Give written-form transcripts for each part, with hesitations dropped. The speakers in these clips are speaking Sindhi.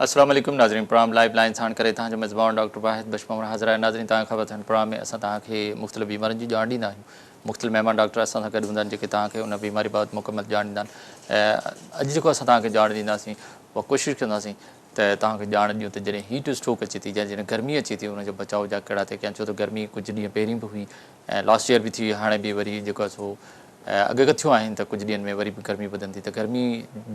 السلام عليڪم ناظرين پروگرام لائيو لائين ساڻ ڪري توهان جو ميزبان ڊاڪٽر واحد بخش پنهور حاضر آهي. ناظرين توهان کي خبر اٿن پروگرام ۾ اسان توهان کي مختلف بيمارين جي ڄاڻ ڏيندا آهيون. مختلف مهمان ڊاڪٽر اسان سان گڏ هوندا آهن جيڪي توهان کي ان بيماري بابت مڪمل ڄاڻ ڏيندا آهن. اڄ جيڪو اسان توهان کي ڄاڻ ڏينداسين اها ڪوشش ڪنداسين ته توهان کي ڄاڻ ڏيون ته جڏهن هيٽ اسٽروڪ اچي ٿي يا جڏهن گرمي اچي ٿي ان جو بچاء جا ڪهڙا طريقا آهن ڇو ته گرمي ڪجهه ڏينهن پهرين به هئي ۽ لاسٽ ايئر به ٿي هاڻي به وري جيڪو آهي سو اڳڪٿيون آهن ته ڪجهه ڏينهن ۾ وري به گرمي وڌندي ته گرمي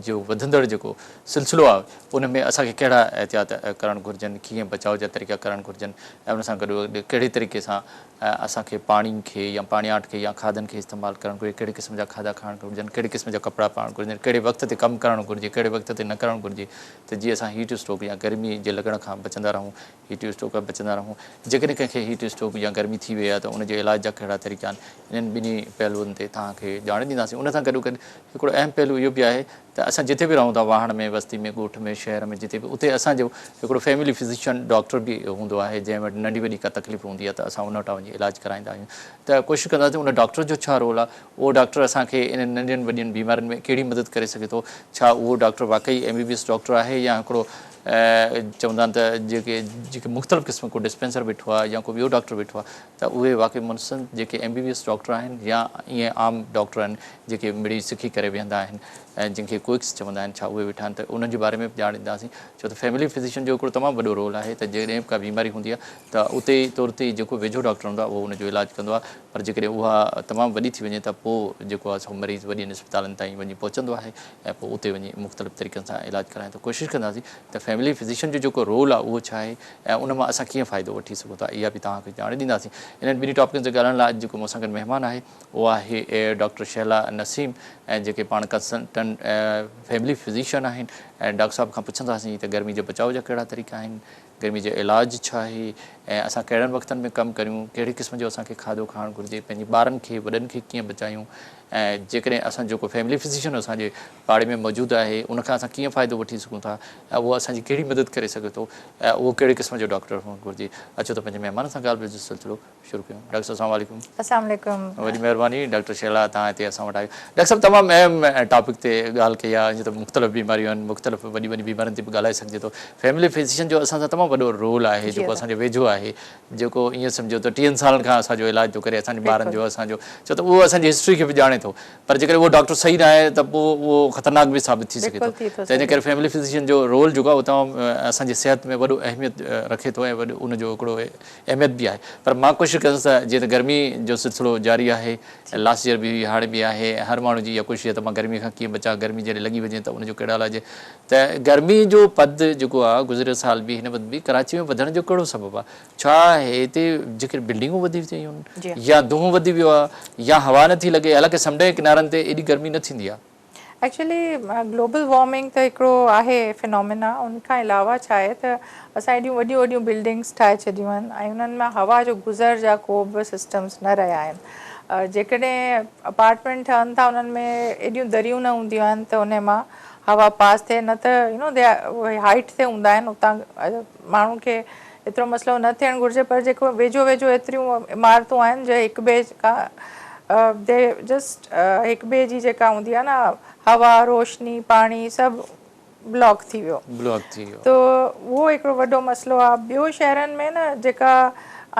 جو وڌندڙ جيڪو سلسلو آهي ان ۾ اسان کي ڪهڙا احتياط ڪرڻ گهرجن ڪيئن بچاء جا طريقا ڪرڻ گهرجن ۽ ان سان گڏوگڏ ڪهڙي طريقي سان اسان کي پاڻي کي يا پاڻياٺ کي يا کاڌن کي استعمال ڪرڻ گهرجي، ڪهڙي قسم جا کاڌا کائڻ گهرجن، ڪهڙي قسم جا ڪپڙا پائڻ گهرجن، ڪهڙي وقت تي ڪم ڪرڻ گهرجي، ڪهڙي وقت تي نه ڪرڻ گهرجي ته جيئن اسان هيٽ اسٽروڪ يا گرمي جي لڳڻ کان بچندا رهون، هيٽ اسٽروڪ کان بچندا رهون. جيڪڏهن ڪنهن کي هيٽ اسٽروڪ يا گرمي ٿي وئي آهي ته ان جي علاج جا ڪهڙا طريقا آهن، انهن ٻنهي پهلوئن تي توهان کي ڄاڻ ڏينداسين. ان سان گڏوگڏ هڪڙو اهم پهلو اهو به آهي ته اسان جتي به رهون ٿا واهڻ ۾ وستي ۾ ڳوٺ ۾ شهر ۾ جتي به اتي اسان جو هڪڙو فيملي فزيشن ڊاڪٽر به هوندو آهي جنهن وٽ ننڍي وڏي ڪا تڪليف هوندي آهي ته اسان ان وٽان وڃي علاج ڪرائيندا آهيون ته ڪوشش ڪنداسين ان ڊاڪٽر جو ڇا رول آهي اهو ڊاڪٽر اسان کي انهن ننڍين وڏين بيمارين ۾ ڪهڙي مدد ڪري سگهي ٿو ڇا اهو ڊاڪٽر واقعي M B B S doctor آهي يا هڪڙو چوندا آهن ته جيڪي جيڪي مختلف قسم ڪو ڊسپينسر ويٺو آهي يا ڪو ٻيو ڊاڪٽر ويٺو آهي ته اهي واقعي منسند جيڪي M B B S doctor آهن يا ائين عام ڊاڪٽر آهن جيڪي مڙئي سکي ڪري ويهندا آهن ۽ جن کي ڪوئڪس چوندا آهن ڇا اهي ويٺا آهن ته انهن جي باري ۾ به ڄاڻ ڏينداسين ڇو ته فيملي فزيشن جو هڪڙو تمام وڏو رول آهي ته جيڪڏهن به ڪا بيماري هوندي آهي ته اتي ئي ترت ئي جيڪو ويجهو ڊاڪٽر هوندو آهي اهو ان جو علاج ڪندو آهي پر جيڪڏهن اها تمام وڏي ٿي وڃي ته پوء جيڪو آهي سو مريض وڏين اسپتالن تائين وڃي پهچندو آهي ۽ پوء اتي وڃي مختلف طريقن سان علاج ڪرائين ته ڪوشش ڪنداسين ته فيملي فزيشن جو جيڪو رول آهي اهو ڇا آهي ۽ ان مان اسان ڪيئن فائدو وٺي سگهون ٿا اها به توهان کي ڄاڻ ڏينداسين. انهن ٻنهي ٽاپڪن تي ڳالهائڻ لاء اڄ جيڪو مون سان گڏ مهمان آهي اهو آهي ڊاڪٽر شهلا نسيم ۽ جيڪي پاڻ ڪنسلٽنٽ فيملي فزيشن آهن ۽ ڊاڪٽر صاحب کان پڇنداسين ته گرمي جي بچاء جا ڪهڙا طريقا آهن، گرمي جو علاج ڇا آهي ۽ اسان ڪهڙن وقتن ۾ ڪم ڪريون، ڪهڙي قسم جو اسان کي کاڌو کائڻ گهرجي، پنهنجي ٻارن کي وڏن کي ڪيئن بچايون ۽ جيڪڏهن اسان جو ڪو فيملي فزيشن اسان جي پاڙي ۾ موجود آهي ان کان اسان ڪيئن فائدو وٺي سگهون ٿا ۽ اهو اسان جي ڪهڙي مدد ڪري سگهي ٿو ۽ اهو ڪهڙي قسم جو ڊاڪٽر هئڻ گهرجي. اچو ته پنهنجي مهمان سان ڳالهه ٻولهه جو سلسلو شروع ڪيون. ڊاڪٽر صاحب السلام عليڪم. السلام عليڪم. وڏي مهرباني ڊاڪٽر شيلا توهان هتي اسان وٽ آيو. ڊاڪٽر صاحب تمام اهم ٽاپڪ تي ڳالهه ڪئي آهي جيئن ته مختلف بيماريون آهن مختلف وڏي وڏي بيمارين تي به ڳالهائي سگهجي ٿو. فيملي فزيشن جو اسان سان تمام وڏو رول آهي جيڪو اسان جي ويجهو آهي جيڪو ائين سمجهو ته ٽيهن سالن کان اسان جو علاج ٿو ڪري اسان جي ٻارن جو اسان جو ڇو ته اهو اسان جي هسٽري کي به ڄاڻي ٿو پر جيڪڏهن اهو ڊاڪٽر صحيح نه آهي ته پوء اهو خطرناڪ به ثابت ٿي سگهي ٿو تنهن جي ڪري فيملي فزيشن جو رول جيڪو آهي اهو تمام اسان جي صحت ۾ وڏو اهميت رکي ٿو ۽ وڏو ان جو هڪڙو اهميت به آهي پر مان ڪوشش ڪندس ته جيئن ته گرمي جو سلسلو جاري آهي لاسٽ ايئر به هئي هاڻي به آهي هر ماڻهو جي اها ڪوشش آهي ته مان گرمي کان ڪيئن بچان گرمي جڏهن لڳي وڃي ته ان جو ڪهڙو علاج ته گرمي جو پد جيڪو آهي گذريل سال به هن وقت به ڪراچي ۾ وڌڻ جو ڪهڙو سبب آهي ڇا هتي جيڪي بلڊنگون وڌي ويون آهن يا دونهون وڌي ويو آهي يا هوا نٿي لڳي حالانڪه سمنڊ جي ڪنارن تي ايڏي گرمي نه ٿيندي آهي. ايڪچوئلي گلوبل وارمنگ ته هڪڙو آهي فنومينا ان کان علاوه ڇا آهي ته اسان ايڏيون وڏيون وڏيون بلڊنگس ٺاهي ڇڏيون آهن ۽ انهن مان هوا جو گذر جا ڪو به سسٽمس نه رهيا آهن جيڪڏهن اپارٽمينٽ ٺهن ٿا انهن ۾ ايڏيون دريون نه هونديون آهن ته انهي مان هوا پاس ٿئي نه ته يو نو the اهي هائيٽ تي هوندا آهن اتان ماڻهن کي ايترو مسئلو نه ٿيڻ گهرجي پر جيڪو ويجهو ويجهو ايتريون عمارتون آهن جو هڪ ٻئي کان the just هڪ ٻئي جي جيڪا هوندي آهي نه هوا روشني پاڻي سڀ بلاڪ ٿي ويو بلاڪ ٿي ويو تو اهو هڪڙو وڏو مسئلو آهي ٻيو شهرن ۾ نه جيڪا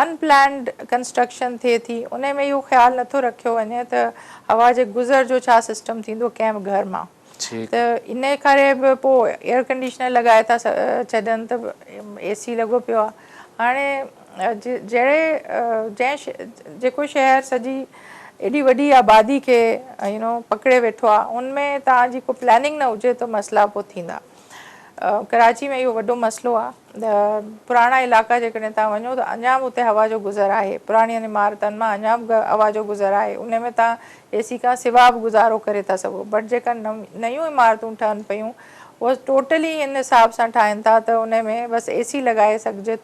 ان پلانڊ ڪنسٽرڪشن ٿئي ٿي ان ۾ اهو خيال نٿو رکيو وڃي ته هوا جي گذر جو ڇا سسٽم ٿيندو ڪنهن به گهر مان ته انهي ڪري به پوء ايئر ڪنڊيشنر لڳائي ٿا ڇڏن ته اي سي لڳو پيو آهي هاڻي جهڙي جنهن جيڪو شهر سڄي ايڏي وڏي آبادي کي يو نو پڪڙي ويٺو آهي ان ۾ توهان جي ڪو پلاننگ نه هجي ته مسئلا پوء ٿيندا ڪراچي ۾ اهو وڏو مسئلو آهي پراڻا علائقا جيڪڏهن توهان وڃو ته اڃا به اتي هوا جو گذر آهي، پراڻين عمارتن مان اڃا به هوا جو گذر آهي، انهي ۾ توهان اي سي کان سوا به گذارو ڪري ٿا سگهو بٽ جيڪا نيون عمارتون ٺهن پيون اهي ٽوٽلي ان حساب سان ٺاهين ٿا ته انهي ۾ بس اي سي لڳائي سگهجي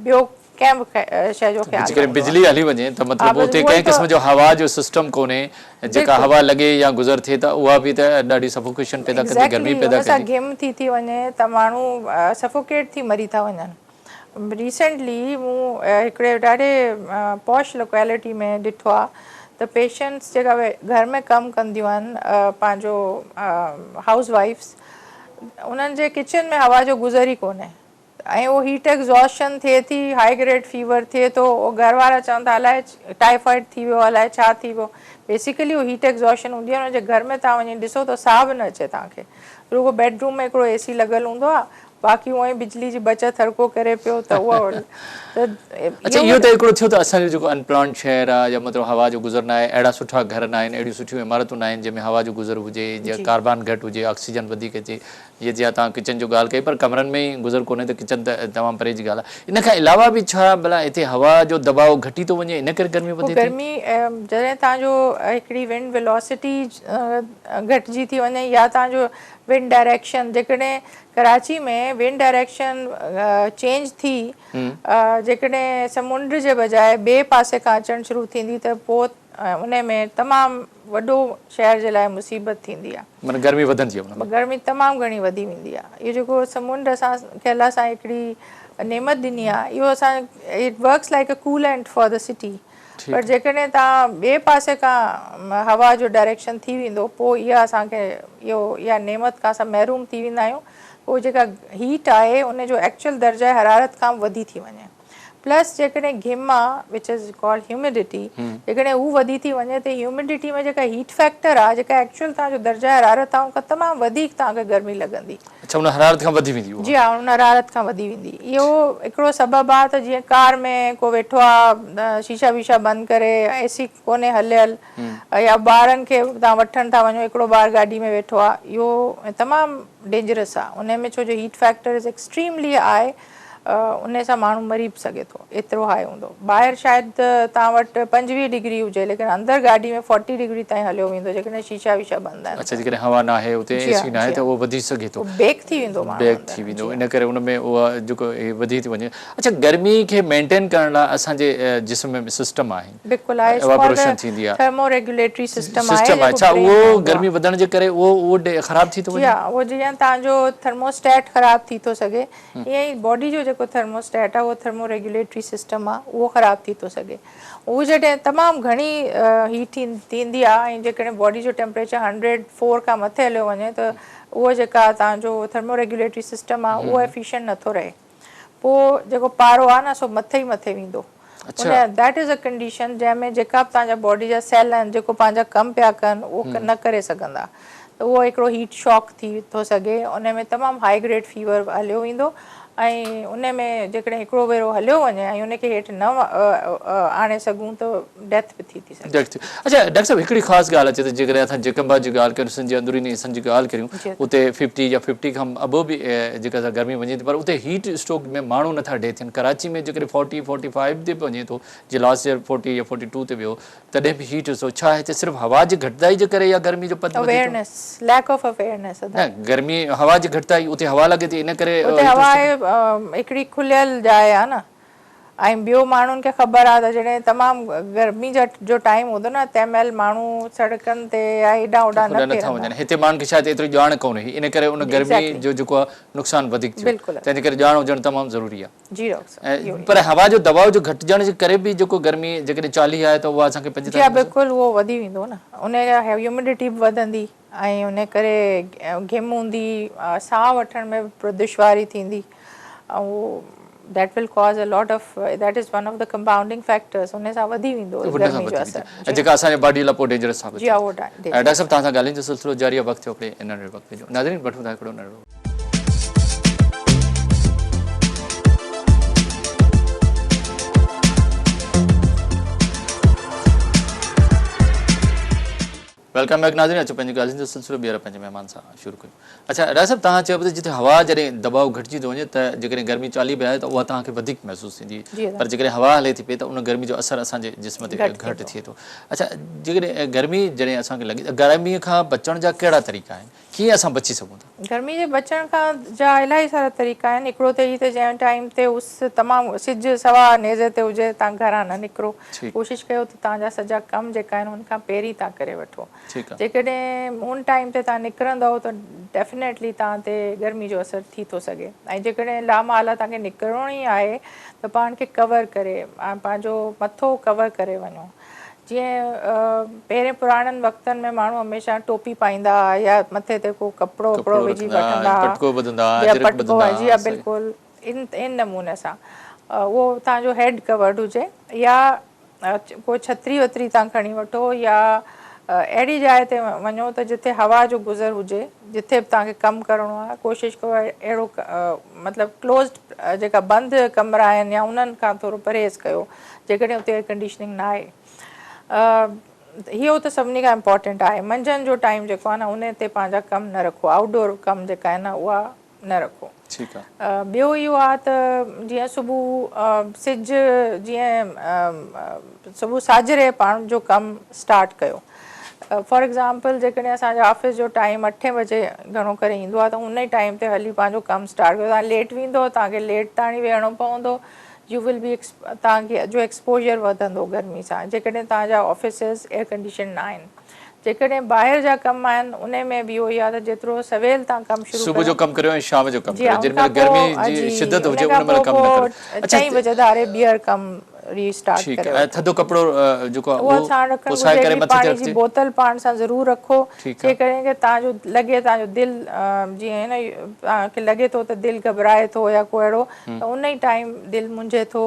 ٻيو ڪنهن به شيء جو خيال نه جيڪڏهن هوندو آهي. بجلي هلي وڃي ته ها مطلب بس اتي اهو ئي ڪنهن ته قسم جو هوا جو سسٽم ڪونهي جيڪا بلڪل هوا لڳي يا گذر ٿئي ته اها به ته ڏاڍي سفوڪيشن پيدا ڪندي گرمي ايگزيڪٽلي پيدا ان سان ڪندي. گهم ٿي ٿي وڃي ته ماڻهو سفوڪيٽ ٿي مري ٿا وڃن. ريسينٽلي مون هڪڙي ڏاڍي پوش لوڪيلٽي ۾ ڏٺو آهي ته پيشنٽس جيڪا گهر ۾ ڪم ڪنديون آهن پنهنجو هائوس وائيفس انهن جي ڪچن ۾ هوا جو گذر ئي ڪونهي ۽ اهو هيٽ ايگزاشن ٿئي ٿي، هائي گريڊ فيور ٿئي ٿو، اهو گهر وارا چون ٿا الائي ٽائيفائيڊ ٿي ويو الائي ڇا ٿي ويو، بيسيڪلي اهو هيٽ ايگزاشن هوندي آهي، انهن جي گهر ۾ توهان وڃي ڏسو ته ساهه به نه اچي توهان کي، رڳو بيڊ روم ۾ هڪڙو اي سي لڳل هوندو آهي، باقي هونئن ئي بجلي جي بچت هر ڪو ڪري پيو ته اهو ته اڇا اهو ته هڪڙو ٿيو ته اسان جو جيڪو ان پلانٽ شهر آهي يا مطلب هوا جو گذر ناهي اهڙا سٺا گهر ناهن اهڙيون سٺيون عمارتون ناهن جنهن ۾ هوا جو گذر هجي يا ڪاربان گهٽ هجي آڪسيجن وڌيڪ اچي جيئن جيئن توهان ڪچن جو ڳالهه ڪئي پر ڪمرن ۾ ئي گذر ڪونهي ته ڪچن ته تمام پري جي ڳالهه آهي. ان کان علاوه به ڇا ڀلا هتي هوا جو دٻاء گهٽي ٿو وڃي ان ڪري گرمي پوء وڌي ٿي؟ گرمي جڏهن توهان جو هڪڙي ونڊ ويلوسٽي گهٽجي ٿي وڃي يا توهان جو ونڊ ڊائريڪشن جيڪڏهن ڪراچي ۾ ونڊ ڊائريڪشن چينج ٿي جيڪڏهن سمنڊ جي بجاء ٻئي پاسي کان اچڻ شروع ٿيندي ته پوء انهي ۾ تمام وڏو شهر جي لاء مصيبت ٿيندي آهي. معنيٰ گرمي وڌندي آهي ان ۾. گرمي تمام گهڻي وڌي ويندي آهي. اهو جيڪو سمنڊ اسان کي الله سائين هڪڙي نعمت ڏني آهي اهو اسان it works like a coolant for the city پر جيڪڏهن توهان ٻئي پاسي کان هوا جو ڊائريڪشن ٿي ويندو پوء اها اسان کي اهو اها نعمت کان اسان محروم ٿي ويندا آهيون پوء جيڪا هيٽ آهي ان جو ايڪچوئل درجه حرارت کان وڌي ٿي وڃي. پلس جيڪڏهن گهم آ وچ از ڪالڊ هيومڊٽي جيڪڏهن هو وڌي ٿي وڃي ته هيومڊٽي ۾ جيڪا هيٽ فيڪٽر آ جيڪا ايڪچوئل توهان جو درجه حرارت آ ان کان تمام وڌيڪ توهان کي گرمي لڳندي. اڇا ان حرارت کان وڌي ويندي اها. جي ها ان حرارت کان وڌي ويندي اهو هڪڙو سبب آ ته جيئن ڪار ۾ ڪو ويٺو آ شيشا ويشا بند ڪري اي سي ڪونهي هليل يا ٻارن کي توهان وٺڻ ٿا وڃو هڪڙو ٻار گاڏي ۾ ويٺو آ اهو تمام ڊينجرس آ ان ۾ ڇو جو هيٽ فيڪٽر از ايڪسٽريملي هاء انهي سان ماڻهو مري به سگهي ٿو ايترو هاء هوندو ٻاهر شايد توهان وٽ 25 ڊگري هجي ليڪن اندر گاڏي ۾ 40 ڊگري تائين هليو ويندو جيڪڏهن شيشا ويشا بند آهن اڇا جيڪڏهن هوا ناهي اتي اي سي ناهي ته اهو وڌي سگهي ٿو بيڪ ٿي ويندو ماڻهو بيڪ ٿي ويندو ان ڪري ان ۾ اها جيڪو وڌي ٿي وڃي اڇا گرمي کي مينٽين ڪرڻ لاء اسان جي جسم ۾ سسٽم آهن بلڪل آهي ايواپوريشن ٿيندي آهي ٿرمو ريگيوليٽري سسٽم آهي ڇا اهو گرمي وڌڻ جي ڪري اهو اهو خراب ٿي ٿو وڃي جي ها اهو جيئن توهان جو ٿرموسٽيٽ خراب ٿي ٿو سگهي ائين ئي باڊي جو جيڪو ٿرموسٽيٽ آهي اهو ٿرمو ريگيوليٽري سسٽم آهي اهو خراب ٿي ٿو سگهي اهو جڏهن تمام گهڻي هيٽ ٿيندي آهي ۽ جيڪڏهن باڊي جو ٽيمپريچر 104 کان مٿي هليو وڃي ته اهو جيڪا توهان جو ٿرمو ريگيوليٽري سسٽم آهي اهو ايفيشنٽ نٿو رهي پوء جيڪو پارو آهي نه سو مٿي ئي مٿي ويندو ان that is a condition جنهن ۾ جيڪا به توهان جا باڊي جا سيل آهن جيڪو پنهنجا ڪم پيا ڪن اهو نه ڪري سگهندا ته اهو هڪڙو هيٽ شاڪ ٿي ٿو سگهي ان ۾ تمام هائي گريڊ فيور هليو ويندو ۽ ان ۾ جيڪڏهن هڪڙو ڀيرو هليو وڃي ۽ ان کي هيٺ نه آڻي سگهون ته ڊيٿ به ٿي ٿي سگهي. ڊيٿ ٿي اڇا ڊاڪٽر صاحب هڪڙي خاص ڳالهه اچي ته جيڪڏهن اسان جيڪب آباد جي ڳالهه ڪريون سنڌ جي اندروني حصن جي ڳالهه ڪريون اتي ففٽي يا ففٽي کان ابو به جيڪا سا گرمي وڃي ٿي پر اتي هيٽ اسٽروڪ ۾ ماڻهو نٿا ڊي ٿين ڪراچي ۾ جيڪڏهن فورٽي فورٽي فائيو تي به وڃي ٿو جي لاسٽ يئر فورٽي يا فورٽي ٽو تي ويو تڏهن به هيٽ اسٽروڪ ڇا هتي صرف هوا جي گهٽتائي جي ڪري يا گرمي جو پد وڌي ٿو؟ اويئرنيس ليڪ آف اويئرنيس ادا. نه گرمي هوا جي گهٽتائي اتي هوا لڳي ٿي ان ڪري اتي هوا هڪڙي کليل جاء آهي نه ۽ ٻيو ماڻهن کي خبر آ ته جڏهن تمام گرمي جا جو ٽائيم هوندو نه تنهن مهل ماڻهو سڙڪن تي يا هيڏانهن هوڏانهن نه نٿا ڦرندا. وڃن هتي ماڻهن کي شايد ايتري ڄاڻ ڪونه هئي ان ڪري ان گرمي جو جيڪو آ نقصان وڌيڪ ٿيو تنهن جي ڪري ڄاڻ هجڻ تمام ضروري آ. جي ڊاڪٽر صاحب اهو ئي. پر هوا جو دٻاء جو گهٽجڻ جي ڪري به جيڪو گرمي جيڪڏهن 40 آهي ته اها اسان کي 45 جي ها بلڪل اهو وڌي ويندو نه ان جا هيومڊٽي به وڌندي ۽ ان ڪري گهم هوندي ساهه وٺڻ ۾ به دشواري ٿيندي ۽ اهو that will cause a lot of that is one of the compounding factors ان سان وڌي ويندو گرمي جو اثر ۽ جيڪا اسان جي باڊي لاء پوء ڊينجرس ثابت ٿيندي. ڊاڪٽر صاحب توهان سان ڳالهين جو سلسلو جاري آهي وقت ٿيو هڪڙي ننڍڙي وقفي جو ناظرين وٺون ٿا هڪڙو ننڍڙو. Welcome back ناظرين اچو پنهنجي ڳالهين جو سلسلو ٻيهر پنهنجي مهمان سان شروع ڪيون اڇا راء صاحب توهان چيو ته جتي هوا جڏهن دٻاء گهٽجي ٿو وڃي ته جيڪڏهن گرمي 40 به آهي ته اها توهان کي وڌيڪ محسوس ٿيندي پر جيڪڏهن هوا هلي ٿي پئي ته ان گرمي جو اثر اسان جي جسم تي گهٽ ٿئي ٿو اڇا جيڪڏهن گرمي جڏهن اسان کي لڳي ته گرمي کان بچڻ جا ڪهڙا طريقا آهن ڪيئن اسان بچي سگهون ٿا؟ گرمي جي بچڻ کان جا الاهي سارا طريقا آهن هڪڙو ته هي ته جنهن ٽائيم تي اس تمام سج سوا نيزي تي هجي توهان گهران نه نڪرو ڪوشش ڪيو ته توهان جا سڄا ڪم جيڪا آهن ان کان پهرين توهان ڪري وٺو جيڪڏهن ان ٽائيم تي توهان نڪرندؤ ته ڊيفنيٽلي توهان تي گرمي جو اثر ٿي ٿو سگهي ۽ جيڪڏهن لامحاله توهان کي نڪرڻو ئي آهي ته پاڻ کي ڪور ڪري پنهنجو مٿو ڪور ڪري وڃو. جيئن پهرين پراڻن وقتن ۾ ماڻهو هميشه ٽوپي پائيندا ها يا مٿي تي ڪو ڪپڙو وپڙو وجهي وٺندا ها پٽڪو ٻڌندا ها يا پٽڪو جي ها بلڪل ان ان نموني سان اهو توهان جو هيڊ ڪورڊ هجي يا ڪو ڇتري وتري توهان کڻي وٺو يا اهڙي جاء تي وڃو ته جتي هوا جو گذر هجي جتي به توهان کي ڪم ڪرڻو آهي ڪوشش ڪيو اهڙو مطلب ڪلوزڊ جيڪا بند ڪمرا آهن يا انهن کان ٿورو پرهيز ڪيو جيڪڏهن اتي ايئر ڪنڊيشننگ نه آهي. اهو ته سڀني کان امپارٽنٽ آهي. منجهند جو ٽائيم جيڪو آهي نه ان تي پنهنجا ڪم نه رکو. آئوٽ ڊور ڪم جيڪا آهن نه اها نه رکو. ٺيڪ آهي. ٻيو اهو آهي ته جيئن صبح سج جيئن صبح ساجهري پاڻ جو ڪم اسٽارٽ ڪيو. فار ايگزامپل جيڪڏهن اسان جو آفيس جو ٽائيم اٺين بجي گهڻو ڪري ايندو آهي ته ان ئي ٽائيم تي هلي پنهنجو ڪم اسٽارٽ ڪيو. توهان ليٽ ويندو توهان کي ليٽ تاڻي ويهڻو پوندو. يو will بي توهان کي جو ايڪسپوجر وڌندو گرمي سان جيڪڏهن توهان جا آفيسز ايئر ڪنڊيشن نه آهن جيڪڏهن ٻاهر جا ڪم آهن انهي ۾ به اهو ئي آهي ته جيترو سويل توهان ڪم شروع صبح جو ڪم ڪريو ۽ شام جو ڪم ڪريو جنهن مهل گرمي جي شدت هجي ان مهل ڪم نه ڪريو. اڇا چئين بجي ڌاري ٻيهر ڪم ري اسٽارٽ ڪري وٺو. ٿڌو ڪپڙو جيڪو آهي اهو ساڻ رکڻ گهرجي. هڪڙي پاڻي جي بوتل پاڻ سان ضرور رکو. جيڪڏهن ڪي توهان جو لڳي توهان جو دل جيئن نه توهان کي لڳي ٿو ته دل گهٻرائي ٿو يا ڪو اهڙو ته ان ئي ٽائيم دل منجهي ٿو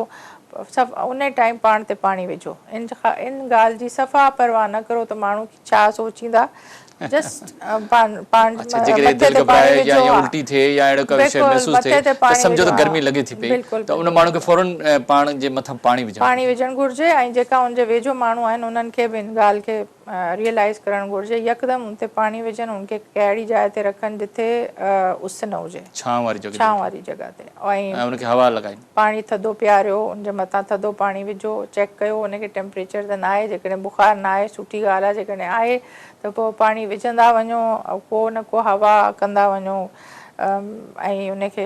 ان ئي ٽائيم پاڻ تي پاڻي وجهو. ان ڳالهه جي صفا پرواهه نه ڪرو ته ماڻهو ڇا سوچيندا جسٽ پاڻ پاڻ اڇا جيڪڏهن مٿي دل تي پاڻي گهٻرائي يا وجهو يا ها الٽي ٿئي يا اهڙو ڪا شيء بلڪل محسوس ٿئي مٿي تي ته پاڻي سمجهو وجهو ته ها گرمي لڳي ٿي پئي بلڪل ته ان بلڪل ماڻهو کي فورن پاڻ جي مٿان پاڻي وجهڻ پاڻي گهرجي. وجهڻ گهرجي ۽ جيڪا ان جي ويجهو ماڻهو آهن انهن کي به ان ڳالهه کي ريئلائيز ڪرڻ گهرجي يڪدم ان تي پاڻي وجهن ان کي ڪهڙي جاء تي رکن جتي اس نه هجي ڇانو واري جڳهه تي ڇانو رکن واري جڳهه تي ۽ ۽ ان کي هوا لڳائين. پاڻي ٿڌو پياريو ان جي مٿان ٿڌو پاڻي وجهو چيڪ ڪيو ان کي ٽيمپريچر ته ناهي جيڪڏهن بخار ناهي سٺي ڳالهه آهي جيڪڏهن آهي ته پوء پاڻي وجهندا وڃو ڪو نه ڪو هوا ڪندا وڃو ۽ ان کي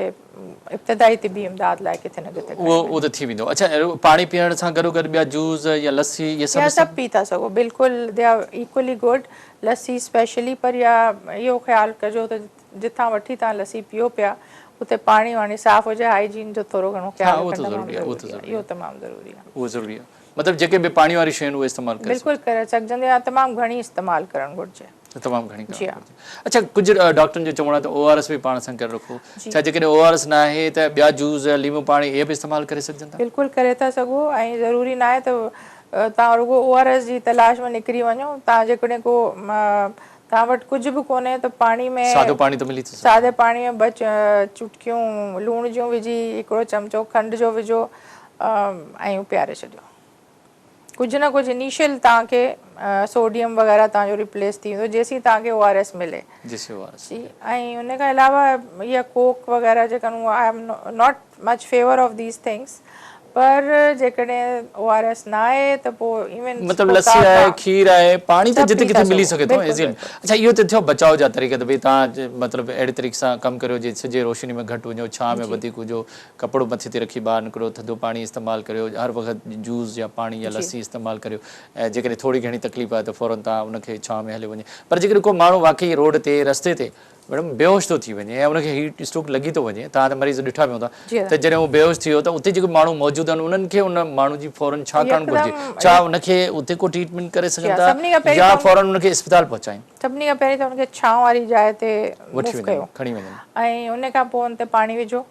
ابتدائي طبي امداد لاء ڪٿي نه ڪٿي کڻي وڃو. اهو ته ٿي ويندو. اڇا پاڻي پيئڻ سان گڏو گڏ ٻيا جوس يا لسي اهي سڀ اها سڀ پي ٿا سگهو بلڪل they are equally good lassi specially پر اها اهو خيال ڪجو ته جتان وٺي توهان لسي پيئو پيا اتي پاڻي واڻي صاف هجي هائيجين جو ٿورو گهڻو ها خيال اهو رکڻ ته تمام ضروري آهي اهو ته ضروري آهي ضروري اهو آهي تمام ضروري آهي. اهو ضروري آهي مطلب جيڪي به پاڻي واريون شيون آهن اهي استعمال ڪري بلڪل سگهجن. ڪري سگهجندي آهي تمام گهڻي استعمال ڪرڻ گهرجي. تمام گهڻي جي ڪرڻ ها. گهرجي. اڇا ڪجهه ڊاڪٽرن جو چوڻ آهي ته او آر ايس به پاڻ سان گڏ رکو جي. ڇا جيڪڏهن او آر ايس نه آهي ته ٻيا جوس ليمو پاڻي اهي به استعمال ڪري سگهجن ٿا؟ بلڪل ڪري ٿا سگهو ۽ ضروري نه آهي ته توهان رڳو او آر ايس جي تلاش ۾ نڪري وڃو توهان جيڪڏهن ڪو توهان وٽ ڪجهه به ڪونهي ته پاڻي ۾ سادو پاڻي ته ملي ٿو سگهي. سادي پاڻي ۾ ٻه چٽڪيون لوڻ جون وجهي هڪڙو چمچو کنڊ جو وجهو ۽ پياري ڇڏيو. ڪجهه نه ڪجهه انيشل توهان کي سوڊيم وغيره توهان جو ريپليس ٿي ويندو جيسين توهان کي او آر ايس ملي. جيسين او آر ايس جي ۽ ان کان علاوه اها ڪوڪ وغيره جيڪا I am not much favour of these things پر جيڪڏهن او آر ايس نه آهي ته پوء ايون مطلب لسي آهي کير آهي پاڻي ته جتي ڪٿي ملي سگهي ٿو ايزلي اڇا اهو ته ٿيو بچاء جا طريقا ته ڀئي توهان مطلب اهڙي طريقي سان ڪم ڪريو جي سج جي روشني ۾ گهٽ وڃو ڇانء ۾ وڌيڪ هجو ڪپڙو مٿي تي رکي ٻاهر نڪرو ٿڌو پاڻي استعمال ڪريو هر وقت جوس يا پاڻي يا لسي استعمال ڪريو ۽ جيڪڏهن ٿوري گهڻي تڪليف آهي ته فورن توهان ان کي ڇانء ۾ هليو وڃي پر جيڪڏهن ڪو ماڻهو واقعي روڊ تي رستي تي ميڊم بيهوش ٿو ٿي وڃي ۽ ان کي هيٽ اسٽروڪ لڳي ٿو وڃي توهان ته مريض ڏٺا به هوندا ته جڏهن هو بيهوش ٿي ويو ته اتي جيڪي ماڻهو موجود آهن انهن کي ان ماڻهو جي فورن ڇا ڪرڻ گهرجي ڇا ان کي اتي ڪو ٽريٽمينٽ ڪري سگهن ٿا يا فورن ان کي اسپتال پهچائين. سڀني کان پهرين ته ان کي ڇانو واري جاء تي وٺي موو وڃن ڪيو کڻي وڃن. ۽ ان کان پوء ان تي پاڻي وجهو.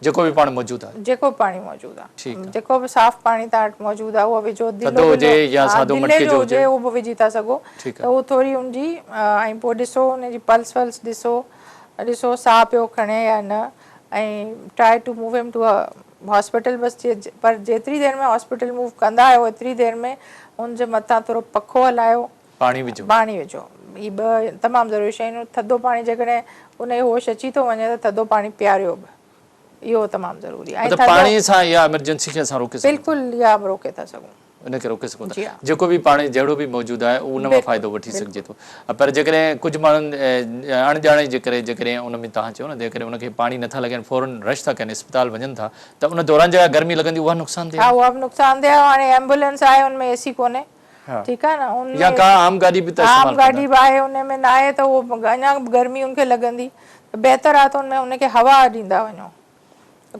جيڪو به پاڻي موجود آهي. جيڪو به پاڻي موجود آهي. ٺيڪ آهي. جيڪو به صاف پاڻي توهان وٽ موجود آهي اهو وجهو. ٿڌو دلو هجي بلو يا ها سادو دلي مٽڪي جو جو هجي هجي. اهو به وجهي ٿا سگهو. ٺيڪ ته آهي. اهو ٿوري ان جي ۽ پوء ڏسو ان جي پلس ولس ڏسو ڏسو ساهه پيو کڻي يا نه ۽ try to move him to a hospital بس پر جيتري دير ۾ هاسپيٽل موو ڪندا آهيو ايتري دير ۾ ان جي مٿان ٿورو پکو هلايو. پاڻي وجهو. پاڻي وجهو. هي ٻه تمام ضروري شيون آهن. ٿڌو پاڻي جيڪڏهن ان کي هوش اچي ٿو وڃي ته ٿڌو پاڻي پياريو به. اهو تمام ضروري آهي. مطلب پاڻي سان اها ايمرجنسي کي اسان روڪي سگهون ٿا. بلڪل اها روڪي ٿا سگهون. ان کي روڪي سگهون ٿا. جيڪو به پاڻي جهڙو به موجود آهي ان مان فائدو وٺي سگهجي ٿو. پر جيڪڏهن ڪجهه ماڻهن اڻ ڄاڻائي جي ڪري جيڪڏهن ان ۾ توهان چيو نه جيڪڏهن ان کي پاڻي نٿا لڳائن فورن رش ٿا ڪن اسپتال وڃن ٿا ته ان دوران جيڪا گرمي لڳندي اها نقصانده آهي. ها اها به نقصانده آهي. هاڻي ايمبولينس آهي ان ۾ اي سي ڪونهي. ٺيڪ آهي نه ان يا ڪا عام گاڏي به ته عام گاڏي به آهي ان ۾ ناهي ته اهو اڃا به گرمي ان کي لڳندي ته بهتر آهي ته ان ۾ ان کي هوا ڏيندا وڃو